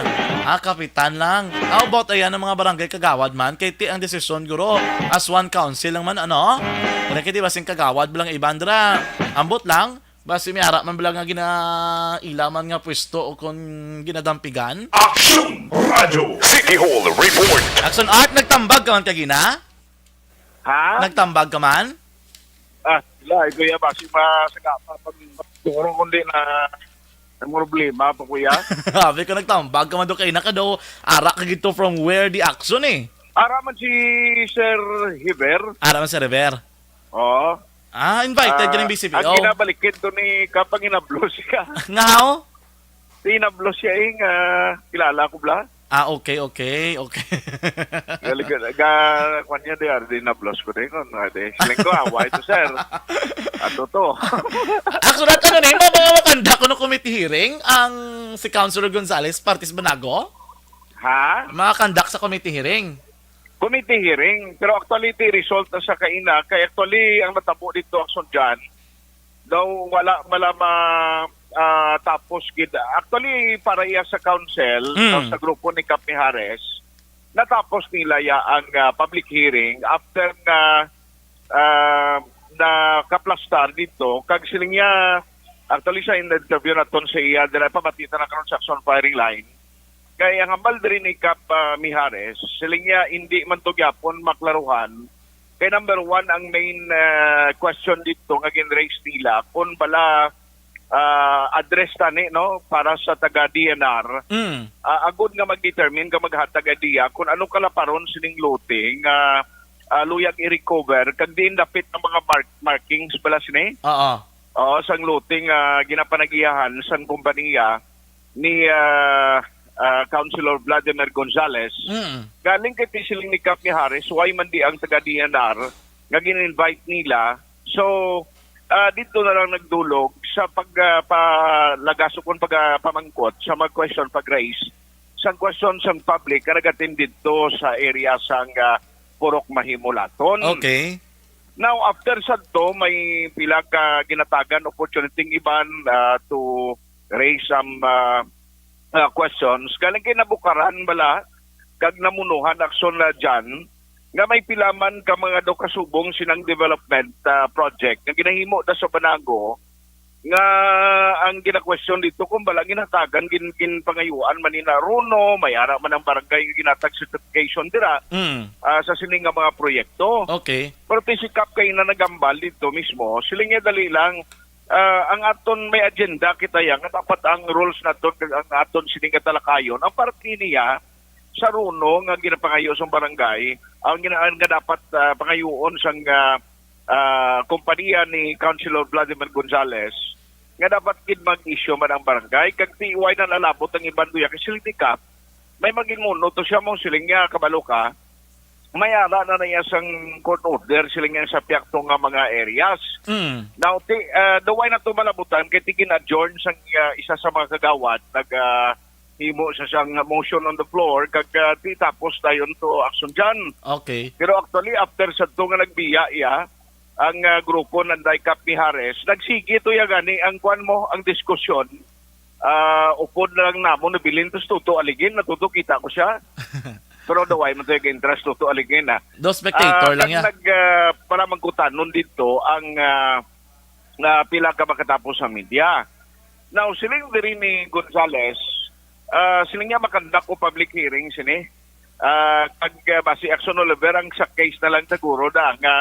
Ah, kapitan lang. How about ayan ang mga barangay kagawad man? Kay ti ang desisyon, guro, as one council lang man, ano? Wala kay di ba sing kagawad bilang iban dira? Ambot lang. Basi may ara man bala nga ginaila man nga pwesto o kon ginadampigan? Action Radio City Hall Report. Action Art, nagtambag ka man kagina? Ha? Nagtambag ka man? Ah, wala, eh, kuya, basi masagapa pag siguro kundi na ang problema pa, kuya. Sabi ko, nagtambag ka man do kay naka daw, ara ka gito from where the action eh. Ara man si Sir Hiver. Ara man si River. Oo. Ah, invited Ah, ka ng B C P. Ang Oh. Ginabalikid to ni Kap, ang inablos siya. Nga, oh? Inablos siya, eh, nga kilala ko bla. Ah, okay, okay, okay. Galing ka, ga, kwan niya, di, ah, di inablos ko, di, kung, ah, di, siling ko, ah, why to, sir? Ato to. Actually, ano na, yung mga makanda ko ng committee hearing, ang si Councilor Gonzales, partis Banago? Ha? Mga conduct sa committee hearing. Committee hearing, pero actually, ti result na sa kaina, kay actually, ang natabo dito, action dyan, daw wala, wala ma, ah, tapos gid. Actually, para iya sa council, Mm. daw sa grupo ni Kap Mijares, natapos nila ya ang, ah, public hearing after nga, ah, nakaplastar dito, kag siling niya, actually, sa interview naton sa iya, dira pamati ta na karon sa action firing line. Kay ang hambal diri ni Kap, ah, Mijares, siling niya, hindi man to gyapon maklaruhan. Kay number one, ang main, ah, question dito nga gin-raise nila, kung bala, ah, address tani, no, para sa taga D N R, Mm. ah, agud nga mag-determine ka maghatag idea kung ano kalaparon sining lote nga, ah, luyag i-recover, kag diin dapit ang mga mark-, markings bala sini? Oo. Oo, sang lote nga ginapanag-iyahan sang kompanya ni, ah, ah, Councilor Vladimir Gonzales. Mm. Galing kay ti siling ni Kap Mijares, why man di ang taga D N R nga gin-invite nila? So, ah, dito na lang nagdulog sa pag, ah, palagas o kung pag, ah, pamangkot sa mga question pag-raise sang question sang public nga nag-attend dito sa area sang, ah, Purok Mahimulaton. Okay. Now, after sadto, may pila ka ginatagan opportunity ng iban, ah, to raise some, ah, ah, questions. Galing kay nabukaran bala, kag namunuhan action na dyan, nga may pila man ka mga daw kasubong sinang development, ah, project nga ginahimo na sa Banago, nga ang gina-question dito kung bala ginatagan, gin-, ginpangayuan man ni na runo, may ara man ang barangay nga ginatag certification dira, Mm. ah, sa sini nga mga proyekto. Okay. Pero ti si Kap kay na nagambal dito mismo, siling niya dali lang, ah, ang aton may agenda kita ya nga dapat ang rules naton kag ang aton sini nga talakayon, ang parte niya sa runo nga ginapangayo sang barangay, ang gina-, nga dapat, ah, pangayuon sang, ah, ah, kompanya ni Councilor Vladimir Gonzales nga dapat gid mag-issue man ang barangay. Kag ti why na nalabot ang iban duya kay siling ni Kap, may maging uno to siya mo siling niya, kabalo ka, May ara na na iya sang court order sila nga sa piyakto nga mga areas. Mm. Now, ti, ah, daw wala na to malabutan kay ti gin-adjourn sang, ah, isa sa mga kagawad nag, ah, himo sa siyang motion on the floor kag, ah, ti tapos dayon to action dyan. Okay. Pero actually, after sa to nga nagbiya iya, ang, ah, grupo nanday Kap Mijares, nagsigi to ya gani ang kwan mo, ang diskusyon. Ah, upod na lang namon nabilin to si Toto Aligin, natuto kita ko siya. Pero daw wala man to yung interest, Toto Aligin, ah. Do spectator Ah, lang kag ya. nag, ah, para magkutanon dito ang, ah, nga pila ka makatapos sa media. Now, siling diri ni Gonzales, ah, siling niya makandak ko public hearing sini. Ah, kag, ah, basi Action Oliver ang sa case na lang siguro da nga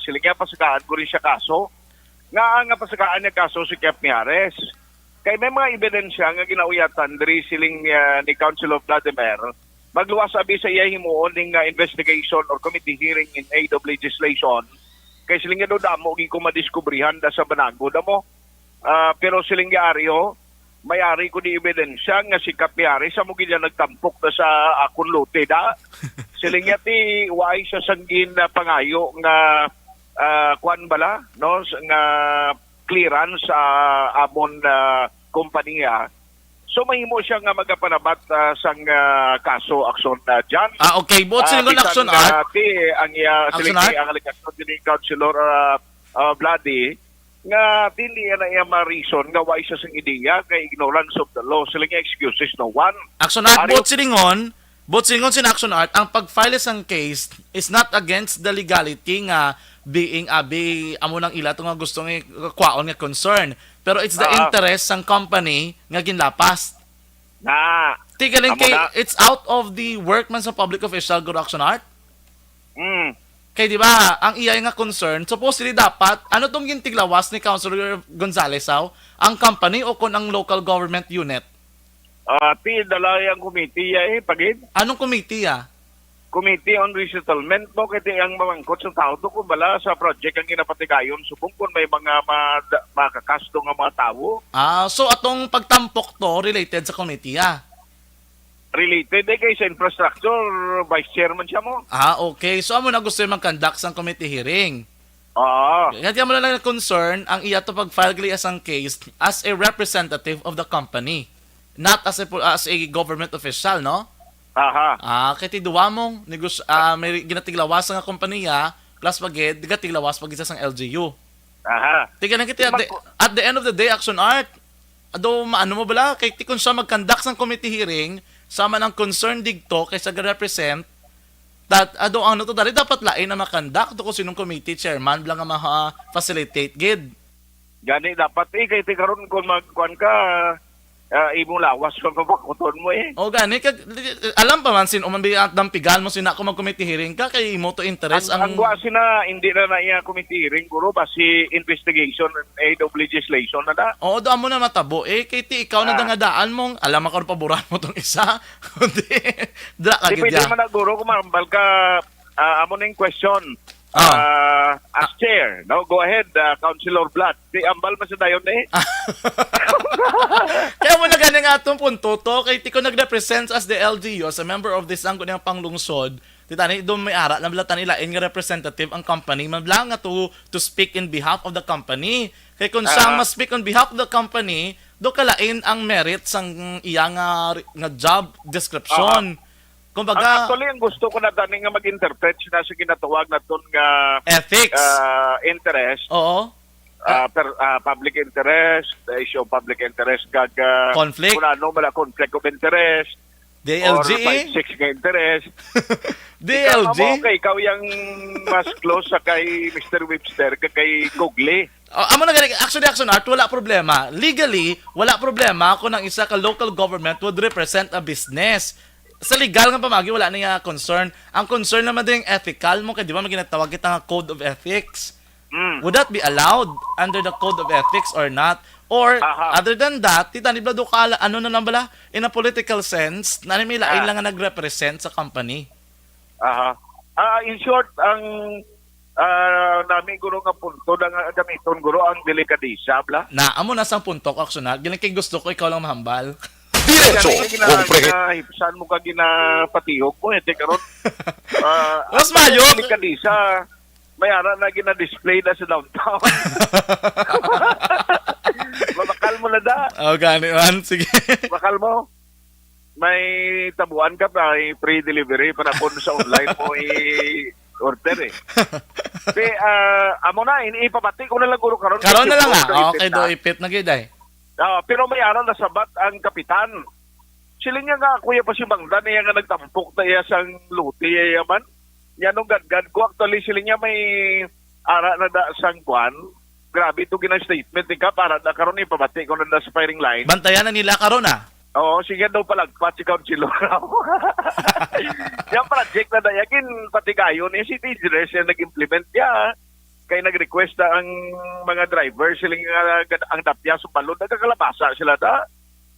siling niya pasakaan ko rin siya kaso. Nga ang pasakaan niya kaso si Kap Mijares. Kay may mga ebidensya nga ginauyatan diri siling, ah, ni Councilor Vladimir. Magluwas abi sa iya himuon ning, ah, investigation or committee hearing in aid of legislation. Kay siling nga daw damo gid ko madiskubrihan da sa banago da mo. Ah, pero siling nga ari, oh, may ari ko di ebidensya nga si Kap Mijares amo gid ya nagtampok na sa akon lote da. Siling niya ti wala siya sang gin, ah, pangayo nga, ah, kwan bala, no, s-, nga clearance sa amon, ah, kompanya. So mahimo siya nga magapanabat, ah, sang, ah, kaso action, ah, dyan. Ah, okay. Buot Ah, silingon bisan, Action Art. ah, ti, ang iya, Action siling Art? Ang alegasyon din ni Councilor, ah, ah, Vladi, nga dili na iya ma-reason nga wala siya sang ideya kay ignorance of the law. Sila nga excuses no one. Action Art, Ari- buot silingon, buot silingon sin Action Art, ang pag-file sang case is not against the legality nga being abi amo nang ila to nga gusto nga kwaon nga concern. Pero it's the Ah. interest sang company nga ginlapas. Na. Ti galing Amo kay na. it's out of the work man sa public official, Guro Action Art. Mm. Kay di ba, ang iya nga concern, supposedly dapat, ano tong gintiglawas ni Councilor Gonzales, aw? Ang company o kon ang local government unit? Ah, ti, dala ang committee ya eh, pagid. Anong committee ya? Committee on Resettlement mo, kay ti ang mamangkot sa tao to kung bala sa project ang ginapatigayon, subong kung may mga ma-, makakasto nga mga tao. Ah, so atong pagtampok to related sa committee ya? Related eh, kay sa infrastructure, vice chairman siya mo. Ah, okay. So amo na gusto yung mag-conduct sang committee hearing. Oo. Nga di mo na lang concern ang iya to pag-file gali sang case as a representative of the company, not as a, as a government official, no? Aha. Ah, kay ti duwa mong negus-, ah, may ginatiglawas nga kompanya, plus pagid, gatiglawas pagid sa sang L G U. Aha. Tiga na kita, at the, Mag- at the end of the day, Action Art, ado, maano mo bala? Kay ti kung siya mag-conduct sang committee hearing, sama ng concern digto kay sa ga-represent, that, ado, ano to, dari dapat lain na makandak to kung sinong committee chairman bala nga maha-facilitate gid. Gani dapat eh, kay ti karon kung magkuan ka, ah, imong lawas pa mabakuton mo eh. O gani, kag, alam pa man sin-o man bi at dampigan mo sina kung mag-committee hearing ka, kay imo to interest Ang, ang ang gwa sina, hindi na na iya committee hearing, guro, basi investigation and aid of legislation na na. Oo, do amo na matabo eh, kay ti ikaw na Ah. dangadaan mong, alam ako paboran mo tong isa, kundi, dra ka Di gid pwede ya. man na, guro, kung mahambal ka, ah, amo na yung question. Ah. Ah, as chair, no? Go ahead, ah, Councilor Vlad. Di ambal man sa dayon eh. Kaya mo na gani nga atong punto to, kay ti ko nag-represent as the L G U, as a member of this angko niyang panglungsod, ti tani, do may ara na bala tani lain nga representative ang company, man bala nga to, to speak in behalf of the company. Kay kung siya Ah. mas speak on behalf of the company, do kalain ang merit sang iya nga, nga job description. Aha. Kumbaga, Ang, actually, ang gusto ko na tani nga mag-interpret sina sa ginatawag naton nga, Ethics. ah, interest, Oo. ah, per-, ah, public interest, the issue of public interest, kag, ah, Conflict. Kung ano, mala conflict of interest, D L G or eh. five six nga interest. D L G? Ikaw, amo, kay ikaw yung mas close sa kay Mister Webster, ka kay Kugli. Ah, amo na gani, actually, Action Art, wala problema. Legally, wala problema kung ang isa ka local government would represent a business. Sa legal nga pamagi, wala niya concern. Ang concern naman din ethical mo, kay di ba may ginatawag kita nga code of ethics? Mm. Would that be allowed under the code of ethics or not? Or, Aha. other than that, ti tani bala do ka, ano na lang bala, in a political sense, na may lain Ah. lang nga nag-represent sa company? Aha. Ah, in short, ang, ah, nami guro nga punto na nga gamiton guro ang delikadesa, bla? Na, amo na sang punto ko, Action Art. Gani kay gusto ko ikaw lang mahambal. Diretso, gina-, hombre. Ginahipsan mo ka, ginapatihog mo, eh, te, karon. Ah, Mas ang mayo. Delikadesa, may ara na gina-display na sa downtown. Mabakal mo na da. Oh, gani man. Sige. Bakal mo. May tabuan ka pa, may free delivery para kung sa online mo i-order, eh. Te, ah, amo na, ini ipabati ko na lang guro karon. Karon na lang, ah. Ipit na. Okay, do ipit na gid, ay. Ah, pero may ara nasabat ang kapitan. Siling niya nga, Kuya, pa si Bangdan, iya nga nagtampok na iya sang lote, iya man. Niya nung gadgad ko, actually, siling niya may ara na da sang kwan. Grabe to ginang statement ni Kap, ara na karon ipabati ko na da sa firing line. Bantayan na nila karon, ah. Oo, sige daw palagpat si Councilor. Yung project na da, yagin patigayon, eh, si Teacher siya nag-implement niya. Kay nag-request na ang mga driver, siling nga gad-, ang dapya sa balon, nagkakalabasa sila da.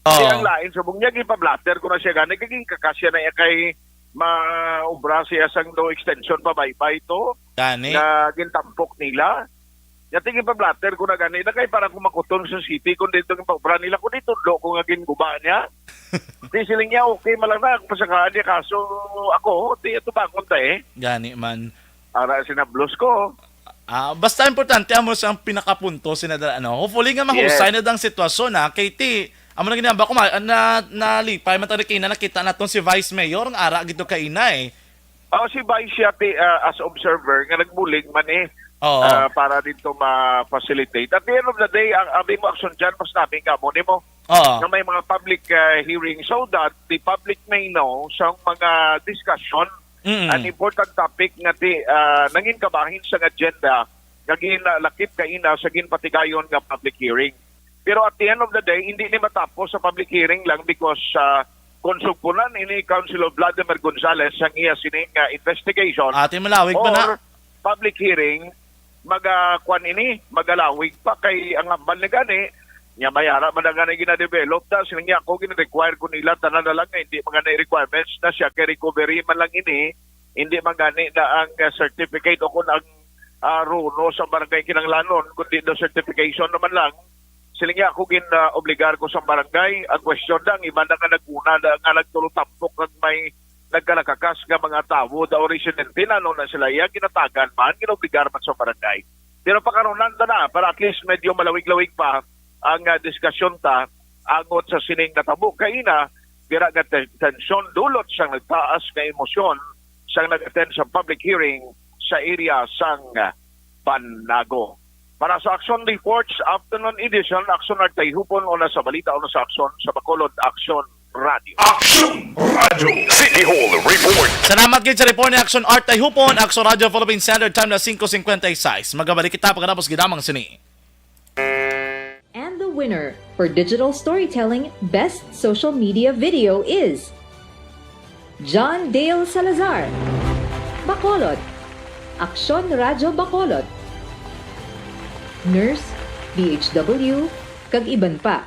Oo. Di ang lain, subong niya, gipablatter ko na siya gani, kay ginkakasya na iya kay maubra siya sang do extension pa baybay to, Gani. nga gintampok nila. Nya, tingin pa blatter ko na gani na kay para kung makuton sa city kung dito yung paubra nila, kung dito do ko nga ginguba niya. Di siling niya, okay, malang na, pasakaan niya, kaso ako, di ito bakon ta eh. Gani man. Ara, sinablos ko. Ah, basta importante amo sa ang pinakapunto, Senador, ano. Hopefully nga mahusay Yes. na dang sitwasyon, ha. K T, amo na ginamba ko, ma-, na, nalipay man tayo kina nakita naton si Vice Mayor, nga ara gito kaina, eh. Oh, si Vice siya, ti, ah, as observer, nga nagbulig man, eh, Oo. ah, para dito ma-facilitate. At the end of the day, ang abi mo action dyan, mas namin ka mo, nimo, Oo. nga may mga public, ah, hearing so that the public may know sa mga discussion Mm. An important topic nga ti, ah, nangin kabahin sang agenda nga ginlakip kaina sa ginpatigayon nga public hearing. Pero at the end of the day, hindi ni matapos sa public hearing lang because, ah, kung sugpunan ini Councilor Vladimir Gonzales sang iya sining, ah, investigation Ate, malawig pa na. or public hearing, maga-, kwan ini, magalawig pa kay ang hambal ni gani, niya may ara man na gani gina-develop ta, sila niya ako gina-require ko nila, tanan na lang nga hindi man gani requirements na siya kay recovery man lang ini, hindi man gani na ang, uh, certificate o kung ang, uh, runo sa barangay kinanglanon, kundi daw certification naman lang. Sila niya ako gin, uh, obligar ko sa barangay, ang question lang, iba na nga naguna na nga nagtulong tampok kag may nagkalakakas nga mga tawo daw residente, lalo na sila iya ginatagan man, ginobligar man sa barangay. Pero pakarunan ta na, para at least medyo malawig-lawig pa ang, ah, diskusyon ta angot sa sining natabo kaina, dira nga ten-, tensyon dulot sang nagtaas nga emosyon sang nag-attend sa public hearing sa area sang, ah, Banago. Para sa Action Reports Afternoon Edition, Action Artay Hupon, una sa balita, una sa aksyon, sa Bacolod Action Radio. Action Radio. City Hall Report. Salamat gid sa report ni Action Artay Hupon, Action Radio Philippine Standard Time na singko cincuenta y seis. Magabalik kita pagkatapos gidamang sini. And the winner for digital storytelling best social media video is John Dale Salazar, Bacolod, Aksyon Radyo Bacolod, nurse, D H W, kag iban pa.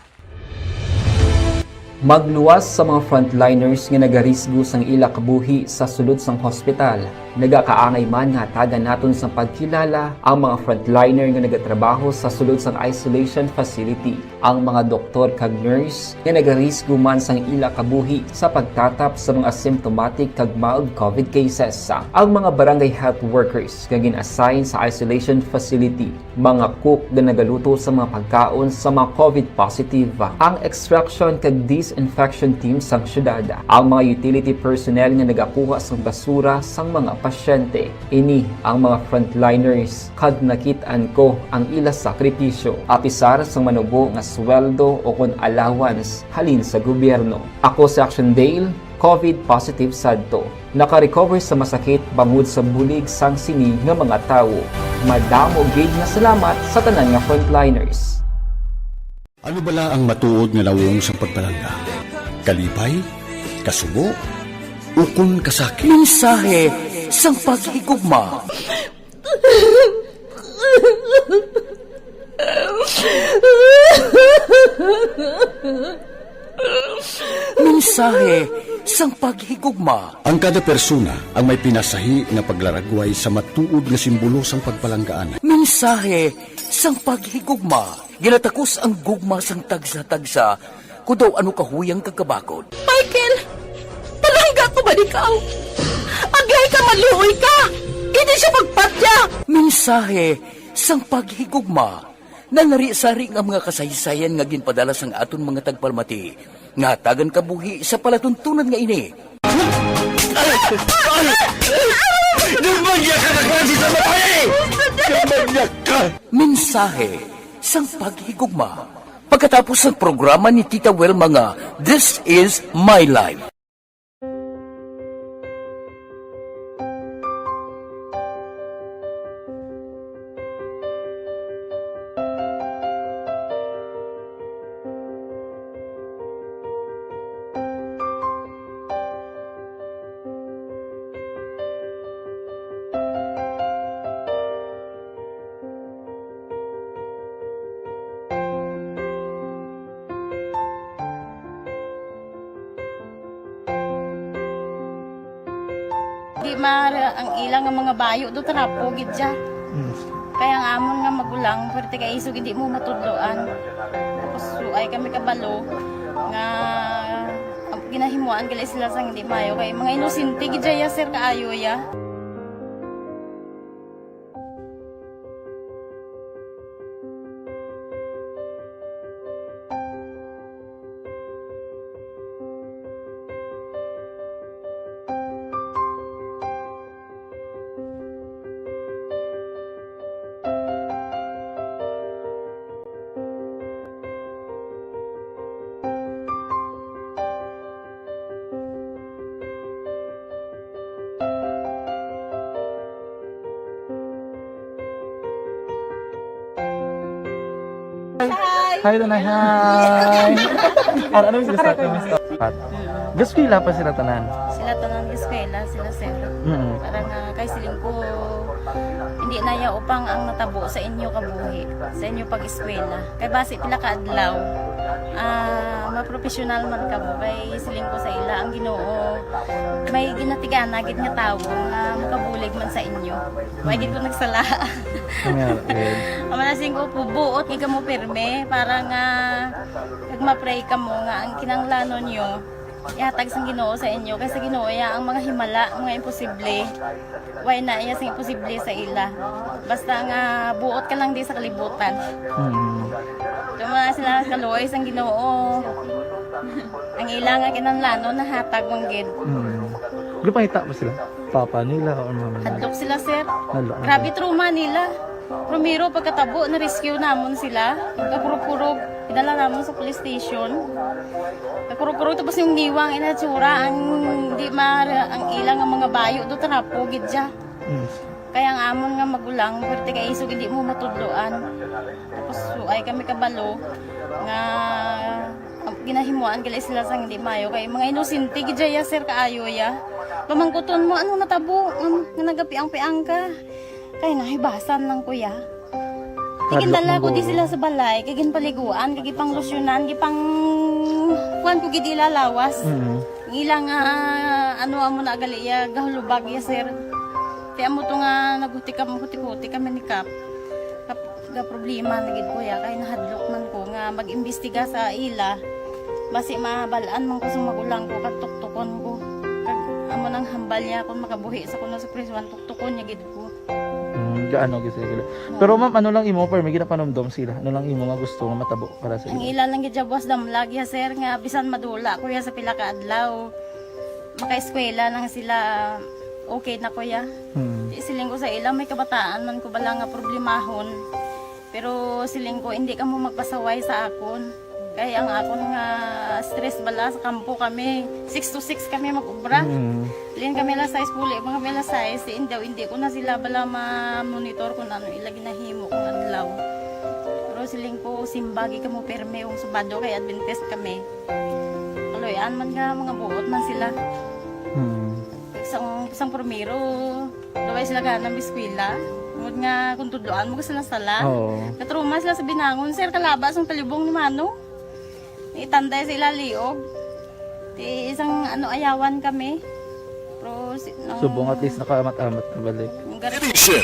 Magluwas sa mga frontliners nga nagarisgo sang ila kabuhi sa sulod sang hospital. Nagakaangay man nga hatagan naton sang pagkilala ang mga frontliner nga nagatrabaho sa sulod sang isolation facility, ang mga doktor kag nurse nga nagarisgo man sang ila kabuhi sa pagtatap sa mga asymptomatic kag mild covid cases, ang mga barangay health workers nga gin-assign sa isolation facility, mga cook nga nagaluto sa mga pagkaon sa mga covid positive, ang extraction kag disinfection team sang syudad, ang mga utility personnel nga nagakuha sang basura sang mga pasyente. Ini ang mga frontliners, kag nakit-an ko ang ila sakripisyo, apisar sang manubo nga sweldo o kon allowance halin sa gobyerno. Ako si Action Dale, covid positive sadto. Naka-recover sa masakit bangod sa bulig sang sini nga mga tawo. Madamo gid nga salamat sa tanan nga frontliners. Ano bala ang matuod nga nawong sang pagpalangga? Kalipay? Kasubo? Ukon kasakit? Mensahe sang paghigugma. Mensahe sang paghigugma. Ang kada persona ang may pinasahi nga paglaragway sa matuod nga simbolo sang pagpalanggaan. Mensahe sang paghigugma. Ginatakos ang gugma sang tagsa-tagsa Kudaw ano kahuyang kag kabakod. Michael, palangga ko ba ikaw? Agihay ka, maluoy ka! Hindi siya pagpatya! Mensahe sang paghigugma. Nanari-sari nga mga kasaysayan nga ginpadala sang aton mga tagpalamati nga hatagan kabuhi sa palatuntunan nga ini. Ay! Ay! Ay! Nagmanyag ka na klase sa babae! Nagmanyag ka! Mensahe sang paghigugma. Pagkatapos sang programa ni Tita Wilma nga This Is My Life. Di ma-, ang ila nga mga bayo do trapo gid siya. Mm. Kaya ang amon nga magulang, pwerte kay isog hindi mo matudloan. Tapos suay kami kabalo nga ang ginahimuan gali sila sang hindi maayo. Kay mga inosente gid siya, sir, kaayo ya. Hi. Hi, Tanay. Hi. Ano, ano yung sila sa Pat? Gaskwela pa sila tanan? Sila tanan gaskwela, sila sir. Mm. Parang, ah, kay siling ko, hindi na ya upang ang natabo sa inyo kabuhi, sa inyo pag-eskwela. Kay basi pila ka adlaw, ah, mapropesyonal man kamo. Kay siling ko sa ila, ang Ginoo may ginatigana gid nga tawo nga makabulig man sa inyo. Wa gid ko nagsala. Amen. Ang mga siling ko, buot gid kamo pirme para nga kag ma-pray kamo nga ang kinahanglanon nyo ihatag sang Ginoo sa inyo, kay sa Ginoo iya ang mga himala, mga imposible. Way na iya sing imposible sa ila. Basta nga buot ka lang di sa kalibutan. Mm. Tuma sila kaluoy sang Ginoo. Ang ila nga kinahanglanon nahatag man gid. Mm. Gipangita mo sila? Papa nila or mama nila? Hadlok sila, sir. Hadlok. Grabe trauma nila. Primero, pagkatabo, na-rescue namon sila. Kakurog-kurog, idala namon sa police station. Kakurog-kurog, tapos yung niwang inatsura, ang di ma-, ang ilang nga mga bayo, do trapo gid siya. Mm. Kaya ang amon nga magulang, pwerte kay isog, hindi mo matudloan. Tapos, suay kami kabalo nga ang ginahimuan gali sila sang hindi maayo. Kay mga inosente gid ya, sir, kaayo ya. Pamangkuton mo, ano natabo? Nga, nga nagapiang-piang ka? Kay nahibasan lang ko ya. Hadlok. Tigindala ko di sila sa balay, kay ginpaliguan, kay gipanglusyonan, gipang kuan ko gid ila lawas. Mm. Ang ila nga, ano, amo na gali ya, gahulubag ya, sir. Ti amo to nga naghuti kam-, huti-huti kami ni Kap. Kap-, ga problema na gid ko ya, kay nahadlok man ko nga mag-imbestiga sa ila. Basi mabal-an man ko sa magulang ko, kag tuktukon ko. Kag amo nang hambal niya kung makabuhi sa kuno sa prisuan, tuktukon niya gid ko. Mm, gaano gid sila? Pero ma'am, ano lang imo, pero may ginapanumdom sila? Ano lang imo nga gusto nga matabo para sa ila? Ang ila lang gid siya, buwas damlag ya, sir, nga bisan madula ko ya sa pila ka adlaw, makaeskwela lang sila, okay na ko ya. Hmm. Di siling ko sa ila, may kabataan man ko bala nga problemahon. Pero siling ko, hindi kamo magpasaway sa akon. Kay ang akon nga stress bala sa kampo kami, six to six kami mag-obra. Mm. Lin kami alas sais, puli man kami alas sais, si indaw, hindi ko na sila bala ma-monitor kung ano ila ginahimo kung adlaw. Pero siling ko, simba gid kamo pirme kung Sabado kay Adventist kami. Kaluy-an man nga mga buot man sila. Mm. Sang, sang primero, Daw ay sila gana mag-eskwela. Tungod nga kung tudloan mo ka sila sala. Oo. Natrauma sila sa binangon, sir, kalaba sang talibong ni Mano. Itanday sa ila liog. Ti isang ano, ayawan kami. Pero si, no. Subong at least nakaamat-amat na balik. Ang gar- Edition.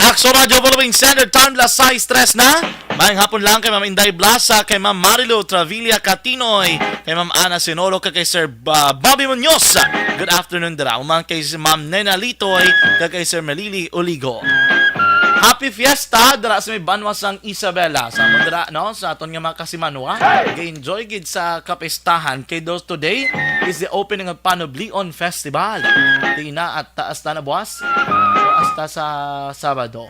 Action Radio Following Standard Time, las sais tres na. Maayong hapon lang kay Ma'am Inday Blasa, kay Ma'am Marilu Travilla Catinoy, kay Ma'am Ana Sinolo, kay, kay Sir Ba-, Bobby Muñoz. Good afternoon dira. Human kay si Ma'am Nena Litoy, kay, kay Sir Melili Uligo. Happy Fiesta dira sa may banwa sang Isabela. Sa mo dira, no? Sa aton nga mga kasimanwa. Ga-enjoy gid sa kapistahan. Kay those today is the opening of Panublion Festival. Tina at taas na na buwas. O hasta sa Sabado.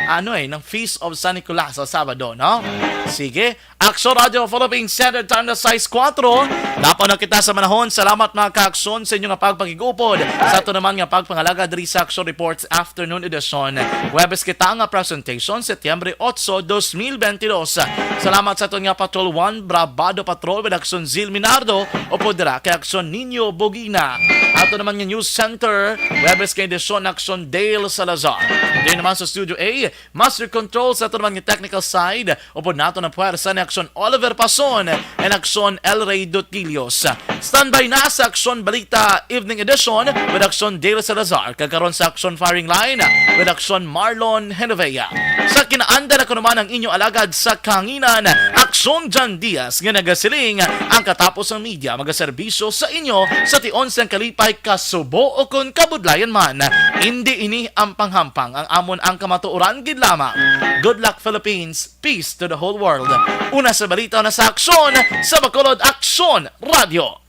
Ano eh, ng Feast of San Nicolas sa Sabado, no? Sige. Aksyon Radio Philippines Standard Time na sais kuwatro. Dapaw na kita sa manahon. Salamat, mga ka-Aksyon, sa inyo nga pagpakig-upod sa ato naman nga pagpangalaga diri sa Aksyon Reports Afternoon Edition. Huwebes kita nga presentation, Setyembre otso, dos mil benti dos. Salamat sa aton nga Patrol One, Bravado Patrol, with Aksyon Zil Minardo, upod dira kay Aksyon Nino Bugina. Ato naman nga News Center, Huwebes nga edisyon, Aksyon Dale Salazar. Diri naman sa Studio A, Master Control sa ato naman nga technical side, upod nato ang puwersa ni Aksyon Oliver Pason and Aksyon El Rey Dutilios. Standby na sa Aksyon Balita Evening Edition with Aksyon Dale Salazar, kag karon sa Aksyon Firing Line with Aksyon Marlon Genovea. Sa kinaanda na ko naman ang inyo alagad sa kahanginan, Aksyon Jan Diaz, nga nagasiling, ang katapos sang media magaserbisyo sa inyo sa tion sang kalipay, kasubo, o kon kabudlayan man. Indi ini ang panghampang, ang amon ang kamatuoran gid lamang. Good luck, Philippines. Peace to the whole world. Una sa balita, una sa aksyon, sa Bacolod Aksyon Radio.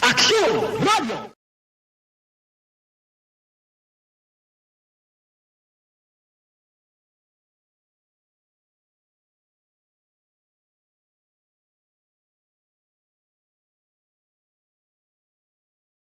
Aksyon Radio.